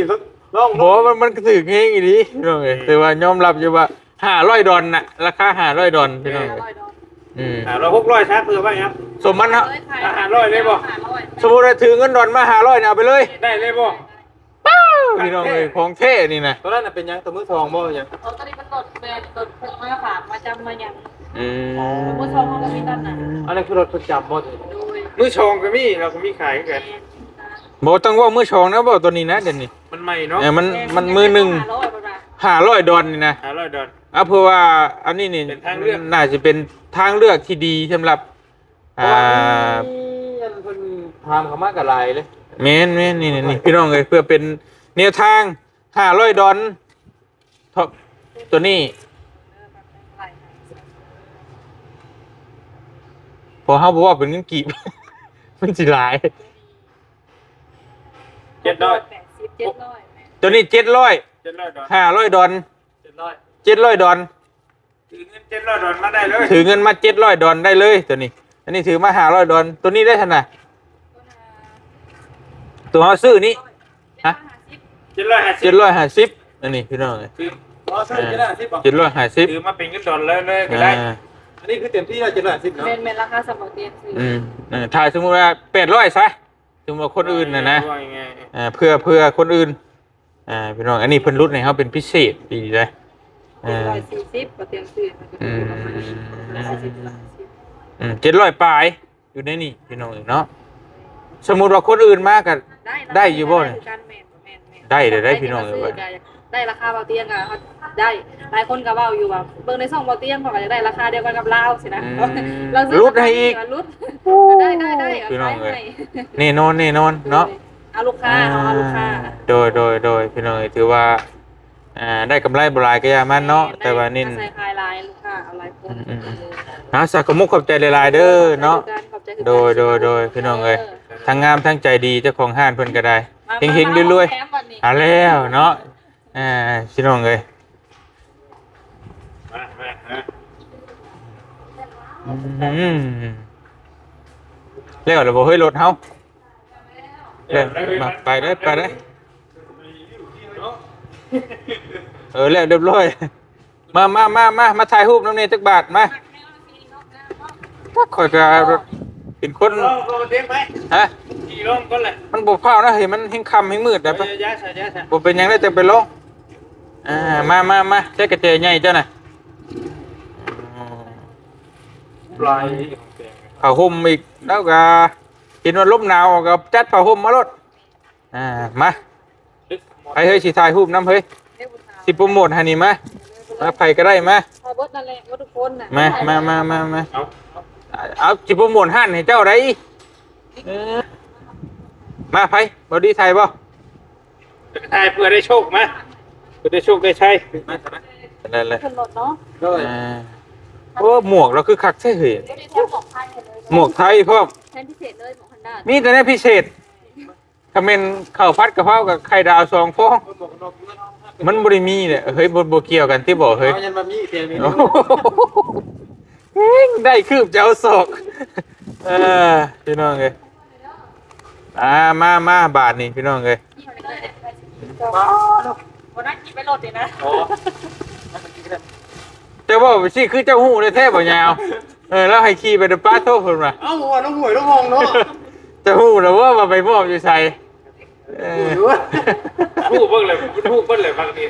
ລອງ ບໍ່ ມັນ ມັນຖືກແຮງອີ່ຫຼີ ພີ່ນ້ອງເອີຍ ອືມ ແຕ່ວ່າຍອມຮັບຢູ່ວ່າຫ້າຮ້ອຍດອນນະ ລາຄາຫ້າຮ້ອຍດອນ ພີ່ນ້ອງເອີຍ ຫ້າຮ້ອຍດອນ ອືມ ຫ້າຮ້ອຍ ຫົກຮ້ອຍ ຊະ ເພື່ອໄວ້ຫຍັງ ສົມມັນເນາະ ຫ້າຮ້ອຍ ໄດ້ບໍ່? ສົມມຸດວ່າຖືເງິນດອນມາຫ້າຮ້ອຍນີ້ ເອົາໄປເລີຍ ໄດ້ເລີຍບໍ່? ປ້າວ ພີ່ນ້ອງເອີຍ ຂອງແທ້ນີ້ນະ ຕົວນັ້ນນະເປັນຫຍັງ? ຕົວມືທອງບໍ່ ຫຍັງ? ເອົາ ຕົວນີ້ເປັນລົດ ແມ່ນລົດເພິ່ນມາຝາກມາຈຳມາຫຍັງ ອືມ ຕົວມືທອງເຮົາກໍມີຕອນນັ້ນ ອັນນັ້ນຄືລົດເພິ່ນຈຳບໍ່? ໂດຍ ມືສອງກໍມີ ລາວກໍມີຂາຍຄືກັນ ແມ່ນ ບໍ່ຕ້ອງເວົ້າມືສອງນະ ເວົ້າຕົວນີ້ນະ ດຽວນີ້ ມັນໃໝ່ເນາະ ເອີ ມັນ ມັນມືໜຶ່ງ ຫ້າຮ້ອຍດອນນີ້ນະ ຫ້າຮ້ອຍດອນ ອ່າ ເພາະວ່າອັນນີ້ນີ້ ເປັນທາງເລືອກ ໜ້າຊິເປັນທາງເລືອກທີ່ດີສຳລັບ ເພາະວ່າ ອ່າ ມີອັນເພິ່ນຖາມເຂົ້າມາກໍຫຼາຍເດ້ ແມ່ນໆ ນີ້ໆ ພີ່ນ້ອງເອີຍ ເພື່ອເປັນແນວທາງ ຫ້າຮ້ອຍດອນ ເທາະ ຕົວນີ້ ເພາະເຮົາບໍ່ເວົ້າເປັນເງິນກີບ ມັນຊິຫຼາຍ ເຈັດຮ້ອຍ ແປດສິບ ເຈັດຮ້ອຍ ແມ່ນ ຕົວນີ້ເຈັດຮ້ອຍ ເຈັດຮ້ອຍດອນ ຫ້າຮ້ອຍດອນ ເຈັດຮ້ອຍ ເຈັດຮ້ອຍດອນ ຖືເງິນເຈັດຮ້ອຍດອນມາໄດ້ເລີຍ ຖືເງິນມາເຈັດຮ້ອຍດອນໄດ້ເລີຍ ຕົວນີ້ ອັນນີ້ຖືມາຫ້າຮ້ອຍດອນ ຕົວນີ້ໄດ້ຊັ້ນນະ ຕົວເຮົາຊື້ນີ້ ຮະ ເຈັດຮ້ອຍຫ້າສິບ ເຈັດຮ້ອຍຫ້າສິບ ອັນນີ້ພີ່ນ້ອງເອີຍ ຄື ເຈັດຮ້ອຍຫ້າສິບ ຖືມາເປັນເງິນດອນເລີຍ ເລີຍກໍໄດ້ ອ່າ ອັນນີ້ຄືເຕັມທີ່ແລ້ວ ເຈັດຮ້ອຍຫ້າສິບເນາະ ແມ່ນໆ ລາຄາສະເໝີເຕັມທີ່ ອືມ ເອີ ຖ້າສົມມຸດວ່າແປດຮ້ອຍຊະ ສົມມຸດວ່າຄົນອື່ນນະນະ ເອີ ເພື່ອ ເພື່ອຄົນອື່ນ ອ່າ ພີ່ນ້ອງ ອັນນີ້ເພິ່ນຫຼຸດໃຫ້ເຮົາເປັນພິເສດອີກເດ້ ເອີ ຮ້ອຍສີ່ສິບ ບໍ່ຕຽງຊື້ ອືມ ຮ້ອຍສີ່ສິບ ຮ້ອຍຫ້າສິບ ອືມ ເຈັດຮ້ອຍປາຍ ຢູ່ໃນນີ້ພີ່ນ້ອງເອີຍເນາະ. ສົມມຸດວ່າຄົນອື່ນມາກໍໄດ້ ໄດ້ຢູ່ບໍ່ນີ້? ຄືກັນ ແມ່ນ ແມ່ນ ແມ່ນ ໄດ້ເດີ ໄດ້ພີ່ນ້ອງເອີຍ ກໍຢາກໄດ້ລາຄາເບົາຕຽງກໍໄດ້. ຫຼາຍຄົນກໍເວົ້າຢູ່ວ່າ ເບິ່ງໃນຊ່ອງເບົາຕຽງ ເຂົາກໍຢາກໄດ້ລາຄາດຽວກັນກັບລາວຊີ້ນະ. ອືມ ລາວຊື້ ຫຼຸດໃຫ້ອີກ ກໍຫຼຸດ ໂອ້ ກໍໄດ້ ໄດ້ ໄດ້ ພີ່ນ້ອງເອີຍ ແນ່ນອນ ແນ່ນອນເນາະ. ໂດຍ ເອົາລູກຄ້າ ອ່າ ເອົາ ເອົາລູກຄ້າ. ໂດຍ ໂດຍ ໂດຍ ພີ່ນ້ອງເອີຍ ຖືວ່າ ອ່າ ໄດ້ກຳໄລບໍ່ຫຼາຍກໍຢ່າມັນເນາະ ໄດ້ ແຕ່ວ່າເນັ້ນ ອາໄສຂາຍຫຼາຍ ລູກຄ້າເອົາຫຼາຍຄົນ. ອືມໆໆ ເອົາ ສາ ກໍມຸກຂອບໃຈຫຼາຍໆເດີເນາະ. ຂອບໃຈຄືກັນ ຂອບໃຈຄືກັນ ໂດຍ ໂດຍ ໂດຍ ພີ່ນ້ອງເອີຍ ທັງງາມທັງໃຈດີ ເຈົ້າຂອງຮ້ານເພິ່ນກໍໄດ້ ເຮັງໆລວຍໆ. ເອົາແຖມບັດນີ້ ເອົາແລ້ວເນາະ ອ່າ ພີ່ນ້ອງເອີຍ. ມາ ມາ ມາ ອືມ ແລ້ວລະບໍ່ເຮີ້ຍ ລົດເຮົາ? ເອີ ມາ ໄປເດີ ໄປເດີ. ເອີ ແລ້ວຮຽບຮ້ອຍ. ມາ ມາ ມາ ມາ ມາຖ່າຍຮູບນຳແດ່ຈັກບາດ ມາ. ຈັກ ຂ້ອຍກໍເປັນຄົນ ລອງ ລອງເດ້ໄປ ຮະ? ຂີ່ລອງກ່ອນແຫຼະ ມັນບໍ່ພ້າວນະເຮີ້ຍ ມັນແຮງຄ່ຳແຮງມືດນະ. ເອີ ຢ່າ ຢ່າ ຢ່າ ບໍ່ເປັນຫຍັງເດີ ຈັ່ງໄປລອງ. ອ່າ ມາ ມາ ມາ ໃຊ້ກະແຈໃຫຍ່ເຈົ້ານະ. ອືມ ລາຍ ຜ້າຫົ່ມອີກ ແລ້ວກໍເຫັນວ່າລົມໜາວ ກໍຈັດຜ້າຫົ່ມມາໂລດ. ອ່າ ມາ ໃຜເຮີ້ຍ ຊິຖ່າຍຮູບນຳເຮີ້ຍ ຊິໂປຣໂມດໃຫ້ນີ້ ມາ ມາ ໃຜກໍໄດ້ ມາ ເອົາເບິດນັ້ນແຫຼະ ເບິດທຸກຄົນນະ. ມາ ມາ ມາ ມາ ມາ ເອົາ ເອົາ ຊິໂປຣໂມດຮ້ານໃຫ້ເຈົ້າໄດ໋. ເອີ ມາ ໃຜ ບໍ່ດີ ຖ່າຍບໍ່? ຖ່າຍເພື່ອໄດ້ໂຊກ ມາ ເພື່ອໄດ້ໂຊກໄດ້ໄຊ. ນັ້ນແຫຼະ ຂຶ້ນລົດເນາະ. ໂດຍ ອ່າ ໂອ້ ໝວກລາວຄືຄັກແທ້ເຮີ້ຍ ບໍ່ໄດ້ແຖມໝວກໄທໃຫ້ເລີຍ ໝວກໄທພ້ອມ ແຖມພິເສດເລີຍ ໝວກ Honda ມີແຕ່ແນວພິເສດ. ຄັນແມ່ນເຂົ້າຜັດກະເພົາກັບໄຂ່ດາວສອງຟອງ ມັນບໍ່ໄດ້ມີແຫຼະເຮີ້ຍ. ບໍ່ ບໍ່ກ່ຽວກັນຕິບໍ່ເຮີ້ຍ? ເອົາຍັງວ່າມີແຖມນີ້ ໂອ້ໂຫ ເຮງໄດ້ຄືບຈະເອົາສອກ. ເອີ ພີ່ນ້ອງເອີຍ ອ່າ ມາ ມາ ບາດນີ້ ພີ່ນ້ອງເອີຍ. ບໍ່ໄດ້ຂີ່ໄປລົດນີ້ນະ ອໍ ແຕ່ເວົ້າໄປຊີ້ ຄືເຈົ້າຮູ້ແທ້ໆບໍ່ຍາວ? ເອີ ລາວໃຫ້ຂີ່ໄປນຳປ້າໂທເພິ່ນວ່າ ເອົ້າ ວ່ານ້ອງຫ້ວຍນ້ອງຮ່ອງເນາະ. ຈະຮູ້ແລ້ວວ່າ ວ່າໄປມອບຢູ່ໃສ? ເອີ ຮູ້ເບິ່ງແລ້ວ ຮູ້ເບິ່ງແລ້ວບາງທີ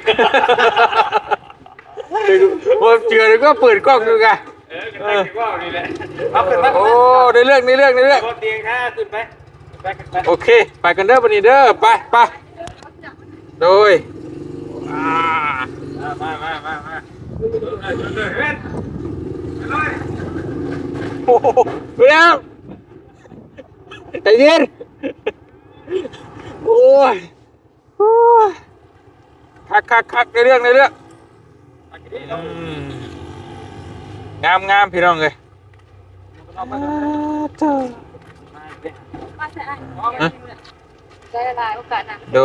ບໍ່ເຊື່ອກໍເປີດກ້ອງດູກະ. ເອີ ກໍເວົ້ານີ້ແຫຼະ ເອົາຂຶ້ນມາ. ໂອ້ ໄດ້ເລື່ອງ ໄດ້ເລື່ອງ ໄດ້ເລື່ອງ ບໍ່ຕຽງ ຖ້າຂຶ້ນໄປ ໄປ ໄປ ໂອເຄ ໄປກັນເດີບັດນີ້ເດີ ໄປ ໄປ. ໂດຍ ອ່າ ມາ ມາ ມາ ມາ ໂອ້ໂຫ ໄປແລ້ວ ໃຈເຢັນ. ໂອ້ຍ ໂອ້ຍ ຄັກໆໆ ໃນເລື່ອງ ໃນເລື່ອງ. ອືມ ງາມໆ ພີ່ນ້ອງເອີຍ. ອາ ໂທ້ ຮະ ໄດ້ຫຼາຍໂອກາດນະ. ໂດ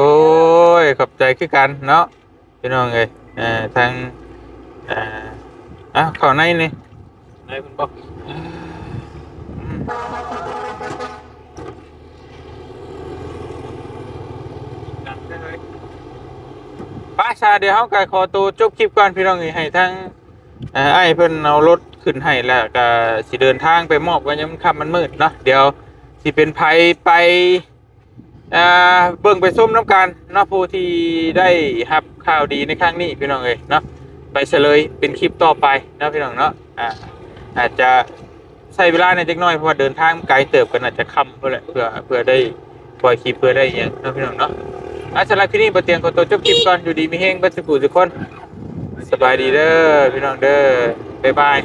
ຍ ຂອບໃຈຄືກັນເນາະ ພີ່ນ້ອງເອີຍ. ເອີ ທາງ ເອີ ເອົາ ເຂົ້າໃນນີ້ ໃນເພິ່ນບອກ ອືມ ໄປຊະ ດຽວເຮົາກໍຂໍໂຕຈົບຄລິບກ່ອນ ພີ່ນ້ອງເອີຍ. ໃຫ້ທາງ ເອີ ອ້າຍເພິ່ນເອົາລົດຂຶ້ນໃຫ້ ແລ້ວກໍຊິເດີນທາງໄປມອບກັນ ຍາມຄ່ຳມັນມືດເນາະ. ດຽວຊິເປັນໃຜໄປ ອ່າ ເບິ່ງໄປຊົມນຳກັນເນາະ ຜູ້ທີ່ໄດ້ຮັບຂ່າວດີໃນຄັ້ງນີ້ ພີ່ນ້ອງເອີຍເນາະ. ໄປສະເລີຍເປັນຄລິບຕໍ່ໄປເນາະ ພີ່ນ້ອງເນາະ. ອ່າ ອາດຈະໃຊ້ເວລາໃນຈັກໜ້ອຍ ເພາະວ່າເດີນທາງໄກເຕີບ ກໍໜ້າຈະຄ່ຳພຸ້ນແຫຼະ ເພື່ອ ເພື່ອໄດ້ປ່ອຍຄລິບ ເພື່ອໄດ້ຫຍັງເນາະ ພີ່ນ້ອງເນາະ. ອ່າ ສຳລັບຄລິບນີ້ ບໍ່ຕຽງຂໍຕົວຈົບຄລິບກ່ອນ. ຢູ່ດີມີແຮງເບິດສູ່ຜູ້ສູ່ຄົນ. ສະບາຍດີເດີ ພີ່ນ້ອງເດີ. ບາຍບາຍ.